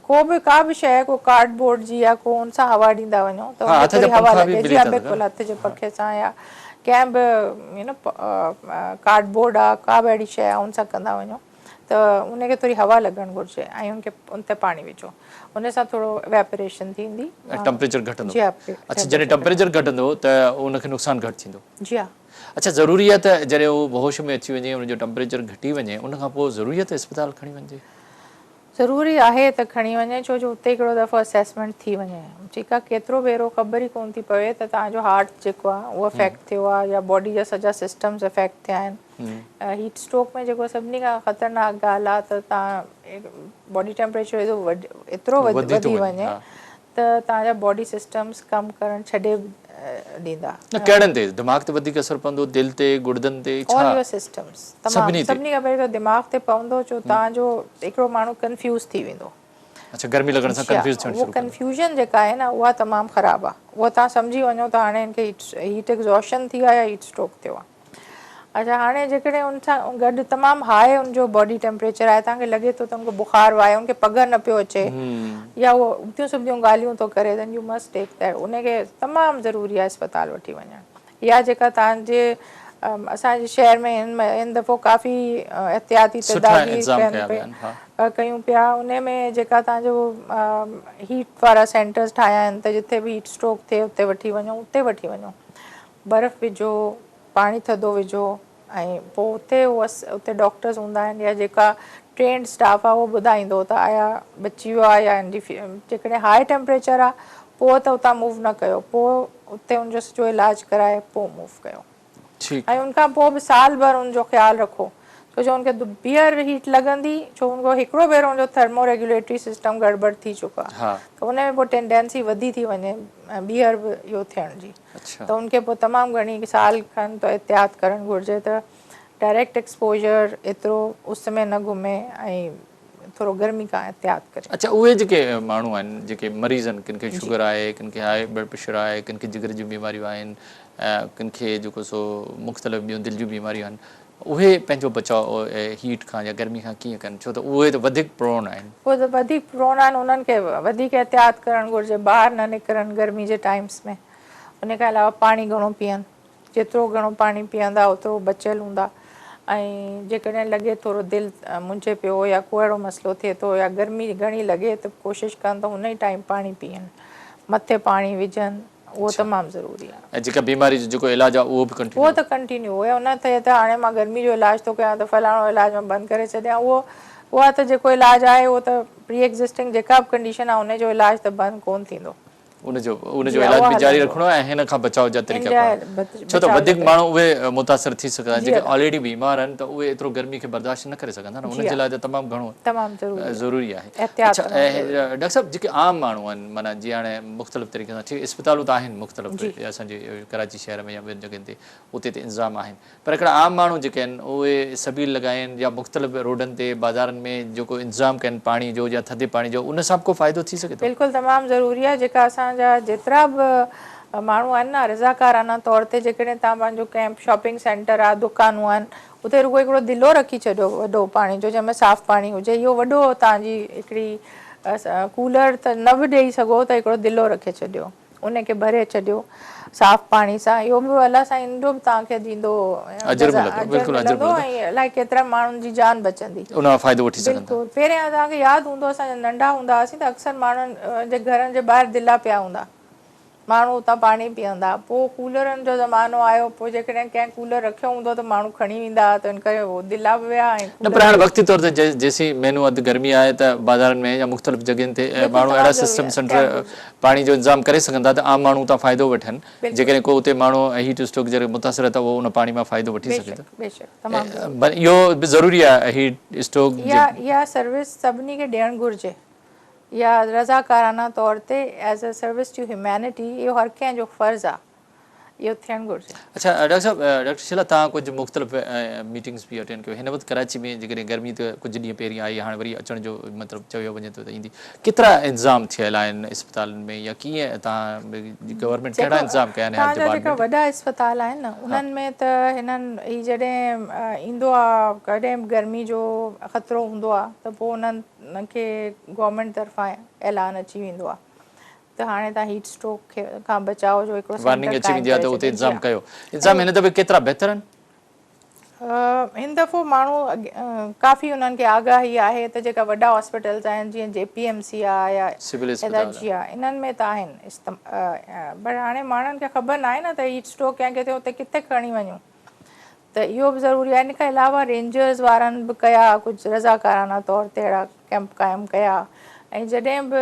ڪو به ڪا به شيء ڪو ڪارڊ بورڊ جي يا ڪو ان سان هوا ڏيندا وڃو ته ها ان هٿ کي جا ٿوري هوا پنکا به لڳي ملي جي ها ٿا سگهن بلڪل هٿ جي پکي سان يا ڪنهن به يو نو ڪارڊ بورڊ آ ڪا به اهڙي شيء آ ان سان ڪندا وڃو ته ان کي ٿوري هوا لڳڻ گهرجي ۽ ان کي ان تي پاڻي وجهو ان سان ٿورو ايويپوريشن ٿيندي. ۽ ٽمپريچر گهٽندو. جي ها اڇا جڏهن ٽمپريچر گهٽندو ته ان کي نقصان گهٽ ٿيندو. جي ها. اڇا ضروري آهي ته جڏهن هو هوش ۾ اچي وڃي ان جو ٽمپريچر گهٽي وڃي ان کان پوء ضروري آهي ته اسپتال کڻي وڃجي؟ ضروري آهي ته کڻي وڃي ڇو جو اتي هڪڙو دفعو اسيسمينٽ ٿي وڃي ٺيڪ آهي ڪيترو ڀيرو خبر ئي ڪون ٿي پوي ته توهان جو هارٽ جيڪو آهي اهو افيڪٽ ٿيو آهي يا باڊي جا سڄا سسٽمز افيڪٽ ٿيا آهن هيٽ اسٽروڪ ۾ جيڪو سڀني کان خطرناڪ ڳالهه آهي ته توهان باڊي ٽيمپريچر ايترو وڌي وڃي ته توهان جا باڊي سسٽمز ڪم ڪرڻ ڇڏي ڏيندا. نه ڪهڙن تي؟ دماغ تي وڌيڪ اثر پوندو، دل تي، گڙدن تي، ڇا؟ آل your systems تمام سڀني تي. سڀني کان پهرين ته دماغ تي پوندو ڇو توهان جو هڪڙو ماڻهو ڪنفيوز ٿي ويندو. اڇا گرمي لڳڻ سان جي ها ڪنفيوز ٿيڻ اهو شروع ڪندو. ڪنفيوزن جيڪا آهي نه اها تمام خراب آهي اها توهان سمجهي وڃو ته هاڻي هن کي هيٽ ايگزاشن ٿي آهي يا هيٽ اسٽروڪ ٿيو آهي. اڇا هاڻي جيڪڏهن ان سان گڏ تمام هاء ان جو باڊي ٽيمپريچر آهي توهان کي لڳي ٿو ته ان کي بخار به آهي ان کي پگهر نه پيو اچي يا اهو ابتيون سبتيون ڳالهيون ٿو ڪري then you must take that ان کي تمام ضروري آهي اسپتال وٺي وڃڻ يا جيڪا توهان جي اسان جي شهر ۾ هن هن دفعو ڪافي احتياطي سٺا تدابير انتظام ڪين ڪيا پيا ويا آهن ها. ڪيون پيا ان ۾ جيڪا توهان جو هيٽ وارا سينٽرز ٺاهيا آهن ته جتي به هيٽ اسٽروڪ ٿئي اتي وٺي وڃو اتي وٺي وڃو برف وجهو، پاڻي ٿڌو وجهو ۽ پوء اتي هو اتي ڊاڪٽرز هوندا آهن يا جيڪا ٽرينڊ اسٽاف آهي اهو ٻڌائيندو ته آيا بچي ويو آهي يا ان جي جيڪڏهن هاء ٽيمپريچر آهي پوء ته اتان موو نه ڪيو پوء اتي ان جو سڄو علاج ڪرائي پوء موو ڪيو ۽ ان کان پوء به سال ڀر ان جو خيال رکو ڇو جو ان کي ٻيهر هيٽ لڳندي ڇو ان کي هڪڙو ڀيرو ان جو ٿرمو ريگيوليٽري سسٽم گڙٻڙ ٿي چڪو آهي ته ان ۾ پوء ٽينڊنسي وڌي ٿي وڃي ٻيهر به اهو ٿيڻ جي. ته ان کي پوء تمام گهڻي سال کن ته احتياط ڪرڻ گهرجي ته ڊائريڪٽ ايڪسپوجر ايترو اس ۾ نه گهمي ۽ ٿورو گرمي کان احتياط ڪري. اڇا اهي جيڪي ماڻهو آهن جيڪي مريض آهن ڪن کي شگر آهي ڪن کي هاء بلڊ پريشر آهي ڪن کي جگر جون بيماريون آهن ڪن کي جيڪو سو مختلف ٻيون دل جون بيماريون آهن اهي پنهنجو بچاء هيٽ کان يا گرمي کان ڪيئن ڪن ڇو ته اهي ته وڌيڪ پرون آهن. اهي ته وڌيڪ پرون آهن انهن کي وڌيڪ احتياط ڪرڻ گهرجي ٻاهر نه نڪرن گرمي جي ٽائيمس ۾ ان کان علاوه پاڻي گهڻو پيئن جيترو گهڻو پاڻي پيئندا اوترو بچيل هوندا ۽ جيڪڏهن لڳي ٿورو دل منجهي پيو يا ڪو اهڙو مسئلو ٿئي ٿو يا گرمي گهڻي لڳي ته ڪوشش ڪن ته ان ئي ٽائيم پاڻي پيئن مٿي پاڻي وجهن اهو تمام ضروري آهي. ۽ جيڪا بيماري جو جيڪو علاج آهي اهو به ڪنٽينيو. اهو ته ڪنٽينيو اهو نه ٿئي ته هاڻي مان گرمي جو علاج ٿو ڪيان ته فلاڻو علاج مان بند ڪري ڇڏيان اهو اها ته جيڪو علاج آهي اهو ته پري ايگزسٽنگ جيڪا به ڪنڊيشن آهي ان جو علاج ته بند ڪونه ٿيندو. ان جو ان جو علاج به جاري رکڻو آهي ۽ هن کان بچاء جا طريقا به ڇو ته وڌيڪ ماڻهو اهي متاثر ٿي سگهندا آهن جيڪي آلريڊي بيمار آهن ته اهي ايترو گرمي کي برداشت نه ڪري سگهندا نه انهن جي لاء ته تمام گهڻو ضروري آهي. اڇا ڊاڪٽر صاحب جيڪي عام ماڻهو آهن معنيٰ جيئن هاڻي مختلف طريقن سان ٺيڪ اسپتالون ته آهن مختلف اسان جي ڪراچي شهر ۾ يا ٻين جڳهين تي اتي ته انتظام آهن پر هڪڙا عام ماڻهو جيڪي آهن اهي سبيل لڳائين يا مختلف روڊن تي بازارن ۾ جيڪو انتظام ڪن پاڻي جو يا ٿڌي پاڻي جو ان سان به ڪو فائدو ٿي سگهي ٿو؟ بلڪل تمام ضروري آهي جيڪا اسان جا جيترا به ماڻهو آهن نه رضاڪارانه طور تي جيڪڏهن توهان پنهنجو ڪنهن شاپنگ سينٽر آهي دڪانون آهن اتي رڳو هڪڙو دلو رکي ڇڏيو وڏو پاڻي جو جنهن ۾ صاف پاڻي هجي اهو وڏو توهان جي هڪڙي ڪولر ته نه به ڏيئي سگهو ته هڪڙو دلو رکي ڇڏيو ان کي ڀري ڇڏيو صاف پاڻي سان اهو به الله سائين ان جو به توهان کي ڏيندو اجر ملندو بلڪل اجر ملندو ۽ الائي ڪيترا ماڻهن جي جان بچندي ان مان فائدو وٺي سگهن ٿا بلڪل پهريان توهان کي ياد هوندو اسان جڏهن ننڍا هوندا هئاسين ته اڪثر ماڻهن جي گهرن جي ٻاهر دلا پيا هوندا ماڻهو اتان پاڻي پيئندا. پوء ڪولرن جو زمانو آيو، پوء جيڪڏهن ڪنهن ڪولر رکيو هوندو ته ماڻهو کڻي ويندا ها ته ان ڪري هو دلا به ويا ۽ نه پر ڪولر هاڻي به. وقتي طور تي جيسين مهينو اڌ گرمي آهي ته بازارن ۾ يا مختلف جڳهين تي بلڪل ماڻهو اهڙا تمام ضروري سسٽم آهي سينٽر ٿيڻ گهرجي. پاڻي جو انتظام ڪري سگهن ٿا ته عام ماڻهو اتان فائدو وٺن بلڪل. جيڪڏهن ڪو اتي ماڻهو هيٽ اسٽروڪ جي متاثر آهي ته اهو ان پاڻي مان فائدو وٺي سگهي بيشڪ ٿو. بيشڪ تمام ضروري. اهو به ضروري آهي هيٽ اسٽروڪ جي. اها اها سروس سڀني کي ڏيڻ گهرجي. يا رضاڪارانه طور تي as a service to humanity اهو هر ڪنهن جو فرض آ. اهو ٿيڻ گهرجي. اڇا ڊاڪٽر صاحب ڊاڪٽر شيلا توهان ڪجهه مختلف ميٽنگس به اٽينڊ ڪيو هن وقت ڪراچي ۾ جيڪڏهن گرمي ته ڪجهه ڏينهن پهرين آئي هاڻي وري اچڻ جو مطلب چيو وڃي ٿو ته ايندي ڪيترا انتظام ٿيل آهن اسپتالن ۾ يا ڪيئن توهان گورنمينٽ ڪهڙا انتظام ڪيا آهن توهان هيلٿ جا جيڪا ڊپارٽمينٽ. وڏا اسپتال آهن نه انهن ۾ ته هنن هي جڏهن ايندو آ ڪڏهن به گرمي جو خطرو هوندو آ ته پوء انهن کي گورنمينٽ طرفان اعلان اچي ويندو آ ته هاڻي توهان هيٽ اسٽروڪ کي کان بچاء جو هڪڙو وارننگ سينٽر اچي قائم ويندي آهي ڪري ته اتي ڇڏيو جي انتظام ها ڪيو انتظام ۽ هن دفعي ڪيترا بهتر آهن؟ هن دفعو ماڻهو ڪافي انهن کي آگاهي آهي ته جيڪا وڏا هاسپيٽلز آهن جيئن جي پي ايم سي آهي يا سول اسپتال جي ها انهن ۾ ته آهن پر هاڻي ماڻهن کي خبر ناهي نه ته هيٽ اسٽروڪ ڪنهن کي ٿيو اتي ڪٿي کڻي وڃون ته اهو به ضروري آهي ان کان علاوه رينجرز وارن به ڪيا ڪجهه رضاڪارانه طور تي اهڙا ڪيمپ قائم ڪيا ۽ جڏهن به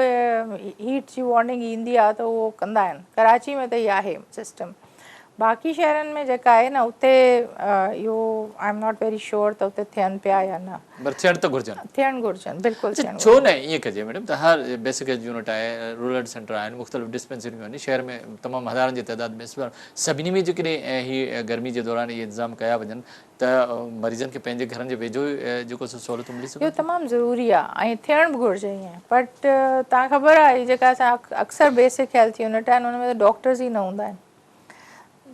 هيٽ جي وارننگ ايندي آهي ته اهو ڪندا آهن ڪراچي ۾ ته هي آهي سسٽم باقي شهرن ۾ جيڪا آهي نه اتي اهو I am not very sure ته اتي ٿين پيا يا نه. پر ٿيڻ ته گهرجن. ٿيڻ گهرجن بلڪل ٿيڻ ڇو گهرجن. نه ائين ڪجي ميڊم ته هر بيسڪ هيلٿ يونٽ آهي رورل سينٽر آهن مختلف ڊسپينسريون آهن شهر ۾ تمام هزارن جي تعداد ۾ اسپتال سڀني ۾ جيڪڏهن هي گرمي جي دوران اهي انتظام ڪيا وڃن ته مريضن کي پنهنجي گهرن جي ويجهو ئي جيڪو سو سهولتون ملي اهو سگهن ٿيون. تمام ضروري آهي ۽ ٿيڻ به گهرجي ائين بٽ توهان کي خبر آهي هي جيڪا اسان اڪثر بيسڪ هيلٿ يونٽ آهن ان ۾ ته ڊاڪٽرز ئي نه هوندا آهن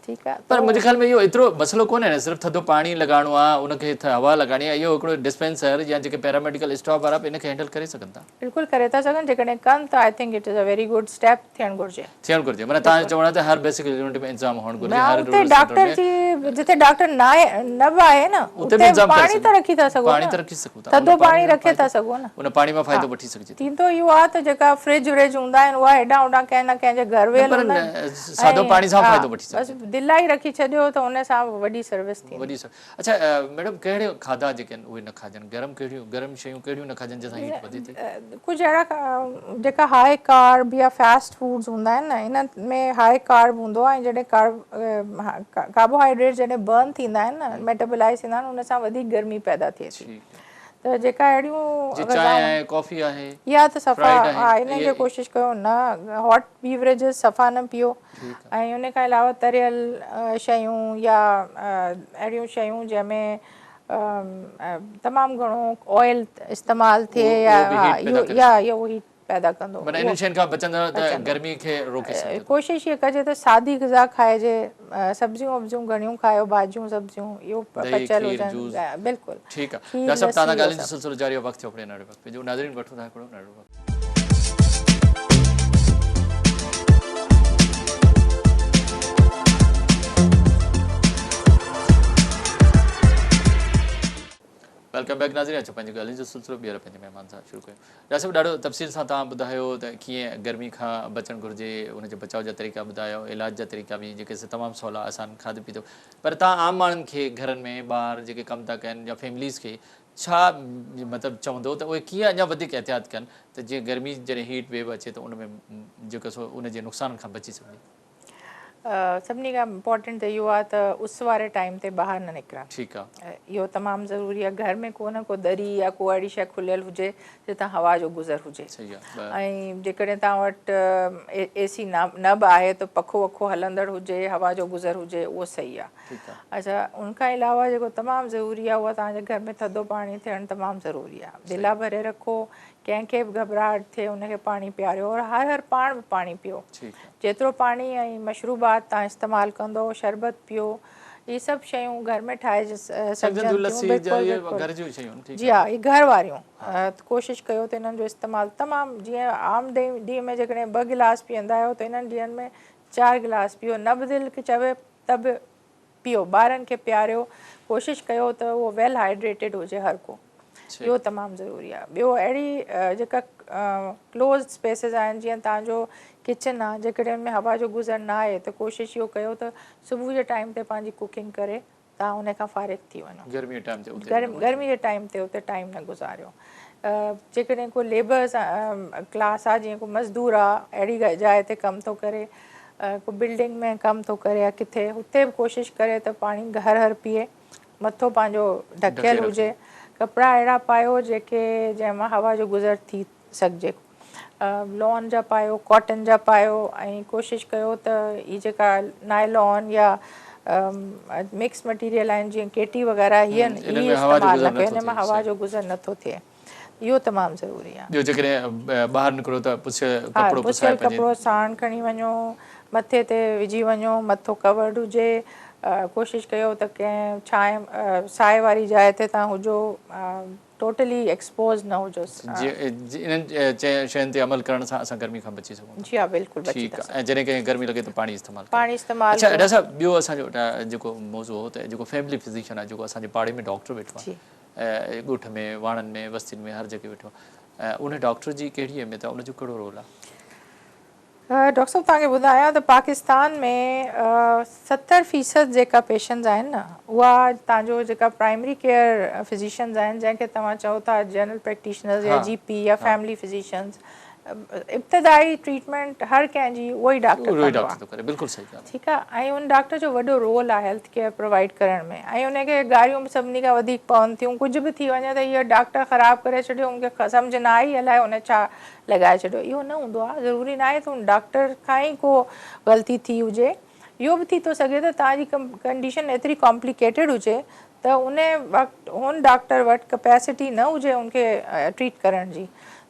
ٺيڪ آهي پر منهنجي خيال ۾ اهو ايترو مسئلو ڪونهي نه صرف ٿڌو پاڻي لڳائڻو آهي ان کي هوا لڳائڻي آهي اهو هڪڙو ڊسپينسر يا جيڪي پيراميڊيڪل اسٽاف وارا به ان کي هينڊل ڪري سگهن ٿا. بلڪل ڪري ٿا سگهن جيڪڏهن ڪن ته I think it is a very good step ٿيڻ گهرجي. ٿيڻ گهرجي معنيٰ توهان جو چوڻ آهي ته هر بيسڪ يونٽ ۾ انتظام هئڻ گهرجي هر اتي رورل سينٽر ڊاڪٽر ۾ جي جتي ڊاڪٽر ناهي نه به آهي نه اتي به اتي انتظام ڪري پاڻي ته رکي ٿا سگهو پاڻي نه ته رکي سگهون ٿا ٿڌو پاڻي رکي ٿا سگهو نه ان پاڻي مان فائدو وٺي سگهجي ٿو. ٿيندو اهو آهي ته جيڪا فرج ورج هوندا آهن اها هيڏانهن هوڏانهن ڪنهن نه ڪنهن جي گهر نه ويل پر هوندا آهن سادو ۽ پاڻي سان ها فائدو وٺي بس سگهجي ٿو. دلائي رکي ڇڏيو ته ان سان وڏي سروس ٿيندي. وڏي اڇا ميڊم ڪهڙي کاڌا جيڪي آهن اهي نه کاجن گرم ڪهڙيون گرم شيون ڪهڙيون نه کاجن جنهن سان هيٽ وڌي ٿي؟ ڪجهه اهڙا جيڪا هاء ڪارب يا فاسٽ فوڊز هوندا آهن نه انهن ۾ هاء ڪارب هوندو آهي ۽ جڏهن ڪارب ڪاربوهائيڊريٽس جڏهن برن ٿيندا آهن نه ميٽابولائز ٿيندا آهن ان سان وڌيڪ گرمي پيدا ٿئي ٿي ته جيڪا اهڙيون جي چانهه آهي ڪافي آهي اها ته صفا فرائيڊ آهي ها انهن کي ڪوشش ڪيو نه هاٽ بيوريجز صفا نه پيئو ۽ ان کان علاوه تريل شيون يا اهڙيون شيون جنهن ۾ تمام گهڻو آئل استعمال ٿئي يا يا اهو هيٽ پيدا ڪندو. معنيٰ انهن شين کان بچندڙ ته گرمي کي روڪي سگهجي ٿو. ڪوشش هيء ڪجي ته سادي غذا کائجي، سبزيون وبزيون گهڻيون کايو، ڀاڄيون سبزيون اهو دهي، پچيل کير، هجن جوس. بلڪل ٺيڪ آ کير ڊاڪٽر صاحب لسي توهان سان اهو ڳالهين جو سڀ. سلسلو جاري آ وقت ٿيو هڪڙي ننڍڙي وقفي جو ناظرين وٺون ٿا هڪڙو ننڍڙو وقفو. Welcome back ناظرين اچو پنهنجي ڳالهين جو سلسلو ٻيهر پنهنجي مهمان سان شروع ڪيون ڊاڪٽر صاحب ڏاڍو تفصيل سان توهان ٻڌايو ته ڪيئن گرمي کان بچڻ گهرجي ان جي بچاء جا طريقا ٻڌايو علاج جا طريقا به جيڪي سي تمام سولا آسان کاڌ پيتو پر توهان عام ماڻهن کي گهرن ۾ ٻار جيڪي ڪم ٿا ڪن يا فيمليز کي ڇا مطلب چوندو ته اهي ڪيئن اڃا وڌيڪ احتياط ڪن ته جيئن گرمي جڏهن هيٽ ويو اچي ته ان ۾ جيڪو سو ان جي نقصانن کان بچي سگهجي. سڀني کان امپورٽنٽ ته اهو آهي ته اس واري ٽائيم تي ٻاهر نه نڪرن. ٺيڪ آ. اهو تمام ضروري آهي گهر ۾ ڪو نه ڪو دري يا ڪو اهڙي شيء کليل هجي جتان هوا جو گذر هجي. صحيح آ. ۽ جيڪڏهن توهان وٽ اي سي نه به آهي ته پکو وکو هلندڙ هجي هوا جو گذر هجي اهو صحيح آ. ٺيڪ آ. اڇا ان کان علاوه جيڪو تمام ضروري آهي اهو توهان جي گهر ۾ ٿڌو پاڻي ٿيڻ تمام ضروري آهي. دلا ڀري رکو ڪنهن کي به گهٻراهٽ ٿئي ان کي پاڻي پياريو اور هر هر پاڻ به پاڻي پيئو جيترو پاڻي ۽ مشروبات تان استعمال ڪندو شربت پيئو هي سڀ شيون گهر ۾ ٺاهي سگهجن ٿيون بلڪل بلڪل جي ها هي گهر واريون ڪوشش ڪيو ته انهن جو استعمال تمام جيئن عام ڏينهن ۾ جيڪڏهن ٻه گلاس پيئندا آهيو ته انهن ڏينهن ۾ چار گلاس پيئو نه به دل چوي ته به پيئو ٻارن کي پياريو ڪوشش ڪيو ته اهو ويل هائيڊريٽيڊ هجي هر ڪو اهو تمام ضروري آهي ٻيو اهڙي جيڪا ڪلوزڊ اسپيسز آهن جيئن توهان جو ڪچن آهي جيڪڏهن ان ۾ هوا جو گذر نه آهي ته ڪوشش اهو ڪيو ته صبح جي ٽائيم تي پنهنجي ڪوڪنگ ڪري توهان ان کان فارغ ٿي وڃو گرمي جي ٽائيم تي اتي گرمي جي ٽائيم تي اتي ٽائيم نه گذاريو جيڪڏهن ڪو ليبر ڪلاس آهي جيئن ڪو مزدور آهي اهڙي جاء تي ڪم ٿو ڪري ڪو بلڊنگ ۾ ڪم ٿو ڪري يا ڪٿي اتي به ڪوشش ڪري ته پاڻي هر هر پيئي مٿو پنهنجو ڍڪيل هجي ڪپڙا اهڙا پايو جيڪي جنهن مان هوا جو گذر ٿي سگهجي لان جا پايو ڪاٽن جا پايو ۽ ڪوشش ڪيو ته هي جيڪا نائلون يا مڪس مٽيريل آهن جيئن ڪيٽي وغيره هي آهن هي استعمال نه ڪيو ان ۾ هوا جو گذر نٿو ٿئي اهو تمام ضروري آهي. ٻيو جيڪڏهن ٻاهر نڪرو ته پسيل ڪپڙو پسائي پنهنجي. ڪپڙو ساڻ کڻي وڃو مٿي تي وجهي وڃو مٿو ڪورڊ هجي ڪوشش ڪيو ته ڪنهن ڇانء سائي واري جاء تي توهان هجو ٽوٽلي ايڪسپوز نه هجو. جي انهن شين تي عمل ڪرڻ سان اسان گرمي کان بچي سگهون ٿا. جي ها بلڪل بچي ٿا سگهون. ۽ جڏهن ڪنهن کي گرمي لڳي ته پاڻي استعمال ڪري. پاڻي استعمال اڇا ڊاڪٽر صاحب ٻيو اسان جو جيڪو موضوع هو ته جيڪو فيملي فزيشن آهي جيڪو اسان جي پاڙي ۾ ڊاڪٽر ويٺو آهي ڳوٺ ۾ واڻن ۾ وستين ۾ هر جڳهه ويٺو آهي ان ڊاڪٽر جي ڪهڙي اهميت آهي ان جو ڪهڙو رول آهي. ڊاڪٽر صاحب توهان کي ٻڌايان ته پاڪستان ۾ 70% جيڪا پيشنٽس آهن نه اها توهان جو جيڪا پرائمري ڪيئر فزيشنز آهن جنهن کي توهان چئو ٿا جنرل پريڪٽيشنرز يا جي پي يا فيملي فزيشنز ابتدائي ٽريٽمينٽ هر ڪنهن جي اهو ئي ڊاڪٽر ڪندو آهي بلڪل صحيح ڳالهه ٺيڪ آهي ۽ ان ڊاڪٽر جو وڏو رول آهي هيلٿ ڪيئر پرووائيڊ ڪرڻ ۾ ۽ ان کي گاريون به سڀني کان وڌيڪ پون ٿيون ڪجهه به ٿي وڃي ته هيء ڊاڪٽر خراب ڪري ڇڏيو ان کي سمجهه نه آئي الائي ان ڇا لڳائي ڇڏيو اهو نه هوندو آهي ضروري ناهي ته ان ڊاڪٽر کان ئي ڪو غلطي ٿي هجي اهو به ٿي ٿو سگهي ته توهان جي ڪنڊيشن ايتري ڪامپليڪيٽيڊ هجي ته ان وقت ان ڊاڪٽر وٽ ڪپيسٽي نه هجي ان کي ٽريٽ ڪرڻ جي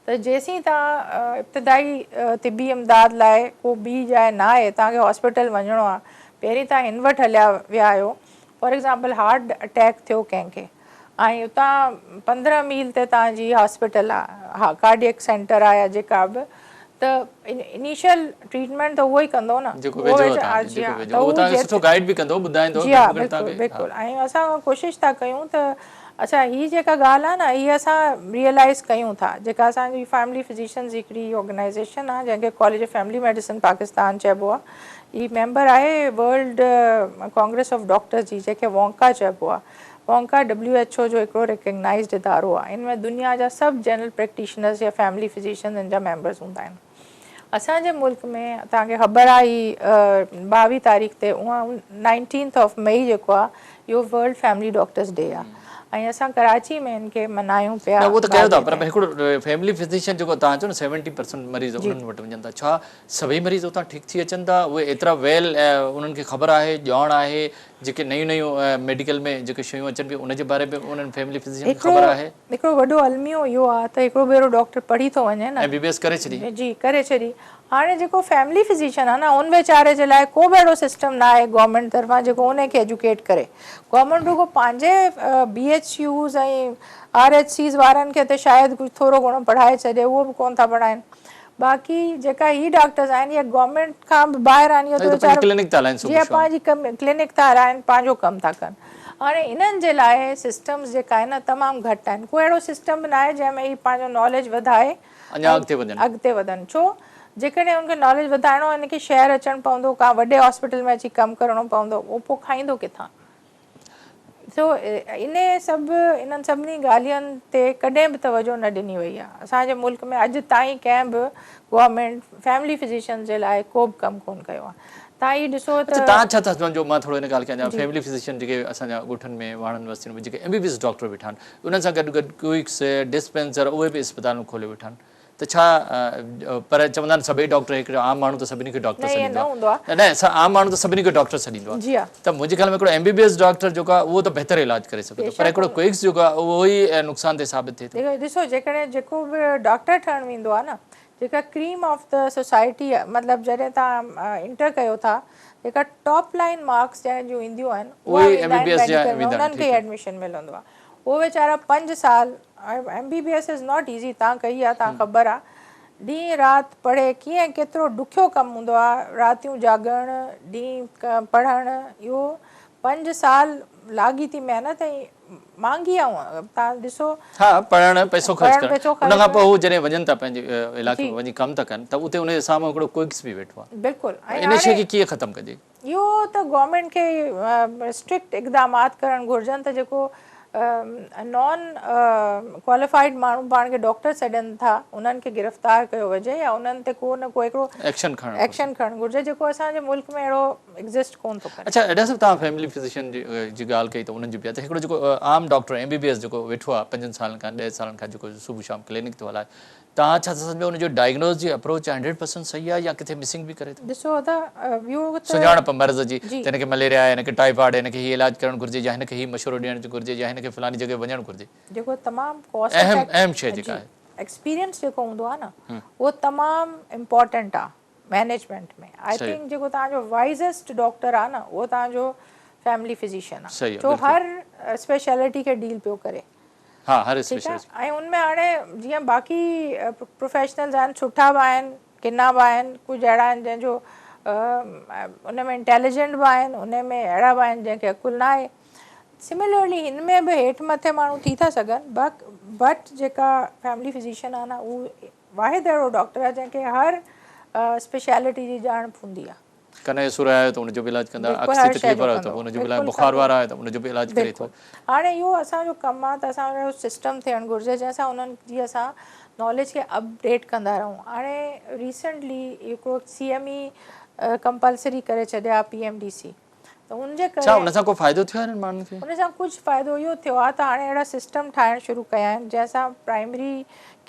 ته جيسين توهان ابتدائي طبي امداد لاء ڪو ٻي جاء نه آهي توهان کي هاسپيٽل وڃڻو آهي پهرين توهان هن وٽ هليا ويا آهيو فار ايگزامپل هارٽ اٽيڪ ٿيو ڪنهن کي ۽ اتان 15 ميل تي توهان جي هاسپيٽل آ ڪارڊيڪ سينٽر آ يا جيڪا به ته انيشل ٽريٽمينٽ ته اهو ئي ڪندو نه جيڪو ويجهو آ توهان جي جيڪو ويجهو اهو توهان کي سٺو گائيڊ به ڪندو ٻڌائيندو جي ها بلڪل بلڪل ۽ اسان ڪوشش ٿا ڪيون ته اڇا هي جيڪا ڳالهه آ نه هي اسان ريئلائز ڪيون ٿا جيڪا اسان جي فيملي فزيشنز جي هڪڙي آرگنائيزيشن آ جنهن کي college of family medicine Pakistan چئبو آ هي ميمبر آهي ورلڊ ڪانگريس آف ڊاڪٽرز جي جنهن کي وونڪا چئبو آ وونڪا ڊبليو ايڇ او جو هڪڙو ريڪگنائيزڊ ادارو آهي. ان ۾ دنيا جا سڀ جنرل پريڪٽيشنرز يا فيملي فزيشنز ان جا ميمبرز هوندا آهن. اسان جي ملڪ ۾ توهان کي خبر آهي هي 22 تاريخ تي نائنٽينٿ آف مئي جيڪو آهي اهو ورلڊ فيملي ڊاڪٽرز ڊي آهي ۽ اسان ڪراچي ۾ ان کي ملهايون پيا. نه اهو ته ڪيو ٿا پر هڪڙو فيملي فزيشن جيڪو توهان چئو نه 70% مريض انهن وٽ وڃن ٿا ڇا سڀئي مريض اتان ٺيڪ ٿي اچن ٿا اهي ايترا ويل انهن کي خبر آهي ڄاڻ آهي جيڪي نيون نيون ميڊيڪل ۾ جيڪي شيون اچن پيون ان جي باري ۾ انهن فيملي فزيشن کي خبر آهي. هڪڙو وڏو الميو اهو آهي ته هڪڙو ڀيرو ڊاڪٽر پڙهي ٿو وڃي نه. ايم بي بي ايس ڪري ڇڏي. جي ڪري ڇڏي. هاڻي جيڪو فيملي فزيشن آهي نه ان ويچاري جي لاء ڪو به اهڙو سسٽم نه آهي گورنمينٽ طرفان جيڪو ان کي ايجوڪيٽ ڪري. گورنمينٽ رڳو پنهنجي B H Us ۽ R H Cs وارن کي ته شايد ڪجهه ٿورو گهڻو پڙهائي ڇڏي اهو به ڪونه ٿا پڙهائين. باقي جيڪا هي ڊاڪٽرز آهن يا گورنمينٽ کان به ٻاهر آهن اهو ته ويچارا ڪلينڪ ٿا هلائن جي پنهنجي ڪلينڪ ٿا هلائن پنهنجو ڪم ٿا ڪن هاڻي انهن جي لاء سسٽمز جيڪا آهن نه تمام گهٽ آهن ڪو اهڙو سسٽم به ناهي جنهن ۾ هي پنهنجو ناليج وڌائي اڃا اڳتي وڌن اڳتي وڌن ڇو جيڪڏهن ان کي ناليج وڌائڻو آهي ان کي شهر اچڻ پوندو ڪا وڏي هاسپيٽل ۾ اچي ڪم ڪرڻو پوندو اهو پوء کائيندو ڪٿان سو انهي سڀ انهن سڀني ڳالهين تي ڪڏهن به توجهه نه ڏني وئي آهي. اسان جي ملڪ ۾ اڄ تائين ڪنهن به گورنمينٽ فيملي فزيشنز جي لاء ڪو به ڪم ڪونه ڪيو آهي. توهان هي ڏسو ته. اڇا توهان ڇا ٿا سمجهو مان ٿورو ان ڳالهه کي اڃا فيملي فزيشن جيڪي اسان جا ڳوٺن ۾ واڙن وستين ۾ جيڪي M B B S doctor ويٺا آهن انهن سان گڏ گڏ ڪوئڪس ڊسپينسر اهي به اسپتالون کولي ويٺا آهن ته ڇا پر چوندا آهن سڀئي ڊاڪٽر هڪڙو عام ماڻهو ته سڀني کي ڊاڪٽر سڏيندو آهي نه عام ماڻهو ته سڀني کي ڊاڪٽر سڏيندو آهي ته منهنجي خيال ۾ هڪڙو M B B S doctor جيڪو آهي اهو ته بهتر علاج ڪري سگهي ٿو پر هڪڙو ڪوئڪس جيڪو آهي اهو ئي نقصان تي ثابت ٿئي ٿو. ڏسو جيڪڏهن جيڪو به ڊاڪٽر ٺهڻ ويندو آهي نه جيڪا ڪريم آف the society مطلب جڏهن توهان انٽر ڪيو ٿا جيڪا ٽاپ لائين مارڪس جنهن جون اينديون آهن اهي ويندا آهن ميڊيڪل ۾ انهن کي ئي ايڊميشن ملندو آهي اهي ويچارا 5 سال M B B S is not easy تان ڪئي آ تان خبر آ ڏينهن رات پڙهي ڪيئن ڪيترو ڏکيو ڪم هوندو آ راتيون جاڳڻ ڏينهن پڙهڻ اهو 5 سال لاڳيتي محنت ۽ مهانگي آ تان ڏسو. ها پڙهڻ پئسو خرچ ڪرڻ ان کان پوء هو جڏهن وڃن ٿا پنهنجي علائقي ۾ وڃي ڪم ٿا ڪن ته اتي ان جي سامهون هڪڙو ڪوئڪس به ويٺو آ بلڪل ان شي کي ڪيئن ختم ڪجي. اهو ته گورنمينٽ کي اسٽرڪٽ اقدامات ڪرڻ گهرجن ته جيڪو نان ڪواليفائيڊ ماڻهو پاڻ کي ڊاڪٽر سڏين ٿا انهن کي گرفتار ڪيو وڃي يا انهن تي ڪو نه ڪو هڪڙو ايڪشن کڻڻ ايڪشن کڻڻ گهرجي جيڪو اسان جي ملڪ ۾ اهڙو ايگزسٽ ڪون ٿو ڪري. اڇا ڊاڪٽر صاحب توهان فيملي فزيشن جي ڳالهه ڪئي ته انهن جي به ته هڪڙو جيڪو عام doctor M B B S جيڪو ويٺو آهي پنجن سالن کان ڏهه سالن کان جيڪو صبح شام ڪلينڪ ٿو هلائي توهان ڇا ٿا سمجهو ان جو ڊائگنوز جي اپروچ هنڊريڊ پرسنٽ صحيح آهي يا ڪٿي مسنگ به ڪري ٿو؟ ڏسو ادا اهو ته سڃاڻپ مرض جي ته هن کي مليريا آهي هن کي ٽائيفائيڊ آهي هن کي هي علاج ڪرڻ گهرجي يا هن کي هي مشورو ڏيڻ گهرجي يا هن کي فلاني جڳهه وڃڻ گهرجي. جيڪو تمام ڪاسٽ اهم اهم شيء جيڪا آهي. ايڪسپيرينس جيڪو هوندو آهي نه اهو تمام امپارٽنٽ آهي مينيجمينٽ ۾ I think جيڪو توهان جو وائزسٽ ڊاڪٽر آهي نه اهو توهان جو فيملي فزيشن آهي جو هر اسپيشلٽي کي ڊيل پيو ڪري. ها هر اسپيشلسٽ. ٺيڪ آ ۽ ان ۾ هاڻي جيئن باقي پروفيشنلز آهن سٺا به آهن ڪنا به آهن ڪجهه اهڙا آهن جنهن جو ان ۾ انٽيليجنٽ به آهن ان ۾ اهڙا به آهن جنهن کي عقل نه آهي سملرلي هن ۾ به هيٺ مٿي ماڻهو ٿي ٿا سگهن بڪ بٽ جيڪا فيملي فزيشن آهي نه هو واحد اهڙو ڊاڪٽر آهي جنهن کي هر اسپيشلٽي جي ڄاڻ هوندي آهي. ڪن جو سور آهي ته ان جو به علاج ڪندا، بلڪل اک هر جي شيء تڪليف جو وارو آهي ته ڪندو ان جو به علاج، بلڪل بخار ڪندو وارا آهي ته ان جو به علاج ڪري ٿو. بلڪل هاڻي اهو اسان جو ڪم آهي ته اسان اهڙو سسٽم ٿيڻ گهرجي جنهن سان انهن جي اسان ناليج کي اپڊيٽ ڪندا رهون هاڻي ريسنٽلي هڪڙو سي ايم اي ڪمپلسري ڪري ڇڏيا پي ايم ڊي سي ته ان جي ڇا ڪري ان سان ڪو فائدو ٿيو آهي انهن ماڻهن کي؟ ان سان ڪجهه فائدو اهو ٿيو آهي ته هاڻي اهڙا سسٽم ٺاهڻ شروع ڪيا آهن جنهن سان پرائمري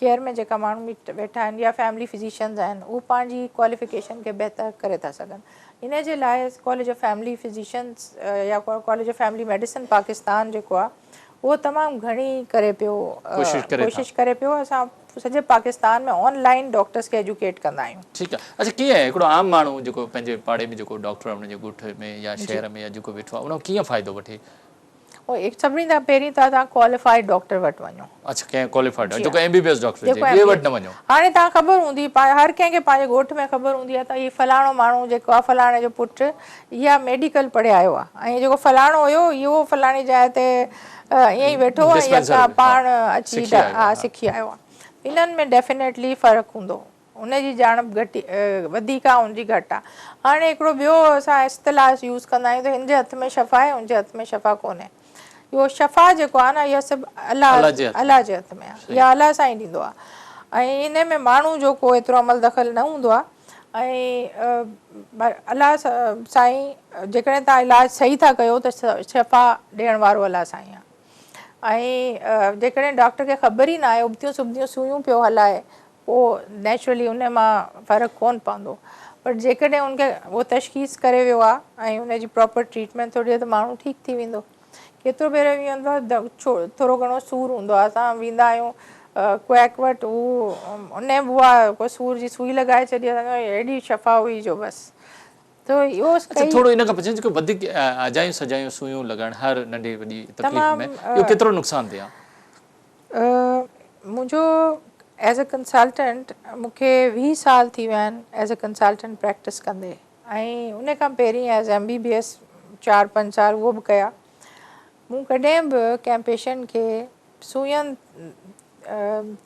ڪيئر ۾ جيڪا ماڻهو ويٺا آهن يا فيملي فزيشنز آهن اهو پنهنجي ڪواليفڪيشن کي بهتر ڪري ٿا سگهن ان جي لاء ڪاليج آف فيملي فزيشنز يا college of family medicine Pakistan جيڪو آهي اهو تمام گهڻي ڪري پيو ڪوشش ڪري پيو اسان سڄي پاڪستان ۾ آن لائين ڊاڪٽرز کي ايجوڪيٽ ڪندا آهيون. ٺيڪ آهي اڇا ڪيئن هڪڙو عام ماڻهو جيڪو پنهنجي پاڙي ۾ جيڪو ڊاڪٽر آهي ان جي ڳوٺ ۾ يا شهر ۾ يا جيڪو ويٺو آهي ان کان ڪيئن فائدو وٺي؟ سڀني کان پهرين ته توهان ڪواليفائيڊ ڊاڪٽر وٽ وڃو. اڇا ڪنهن ڪواليفائيڊ جيڪو M B B S doctor هجي ٻئي وٽ نه وڃو. هاڻي توهان خبر هوندي هر ڪنهن کي پنهنجي ڳوٺ ۾ خبر هوندي آهي ته هي فلاڻو ماڻهو جيڪو آهي فلاڻي جو پٽ اها ميڊيڪل پڙهي آيو آهي ۽ جيڪو فلاڻو هيو اهو فلاڻي جاء تي ائين ئي ويٺو هو ۽ يڪا پاڻ اچي ها سکي آيو آهي. انهن ۾ ڊيفينيٽلي فرق هوندو. ان جي ڄاڻ گهٽ وڌيڪ آهي ان جي گهٽ آهي. هاڻي هڪڙو ٻيو اسان اصطلاح يوز ڪندا آهيون ته هن جي هٿ ۾ شفا آهي ان جي هٿ ۾ شفا ڪونهي. اهو شفا جيڪو آهي نه اها سڀ الله الله جي هٿ ۾ آهي. اها الله سائين ڏيندو آهي ۽ ان ۾ ماڻهو جو ڪو ايترو عمل دخل نه هوندو آهي. ۽ الله سائين جيڪڏهن توهان علاج صحيح ٿا ڪيو ته شفا ڏيڻ وارو الله سائين آهي ۽ جيڪڏهن ڊاڪٽر کي خبر ئي ناهي ابتيون سبتيون سوئيون پيو هلائي پوء نيچرلي ان مان فرق ڪونه پوندو پر جيڪڏهن ان کي اهو تشخيص ڪري ويو آهي ۽ ان جي پراپر ٽريٽمينٽ ٿو ڏئي ته ماڻهو ٺيڪ ٿي ويندو. ڪيترو ڀيرو ائين هوندو آهي ٿورو گهڻو سور هوندو آهي اسان ويندا آهيون ڪوئڪ وٽ هو ان به اها ڪو سور جي سوئي لڳائي ڇڏي اسان کي اهڙي شفا هئي جو بس ته اهو اڇا ٿورو ان کان پڇان جيڪو وڌيڪ اجايون سجايون سوئيون لڳائڻ هر ننڍي وڏي تڪليف ۾ اهو ڪيترو نقصان ده آهي؟ منهنجو ايز اي ڪنسلٽنٽ مون کي 20 سال ٿي ويا آهن ايز اي ڪنسلٽنٽ پريڪٽس ڪندي ۽ ان کان پهرين as M B B S چار پنج سال اهو به ڪيا مون ڪڏهن به ڪنهن پيشنٽ کي سوئين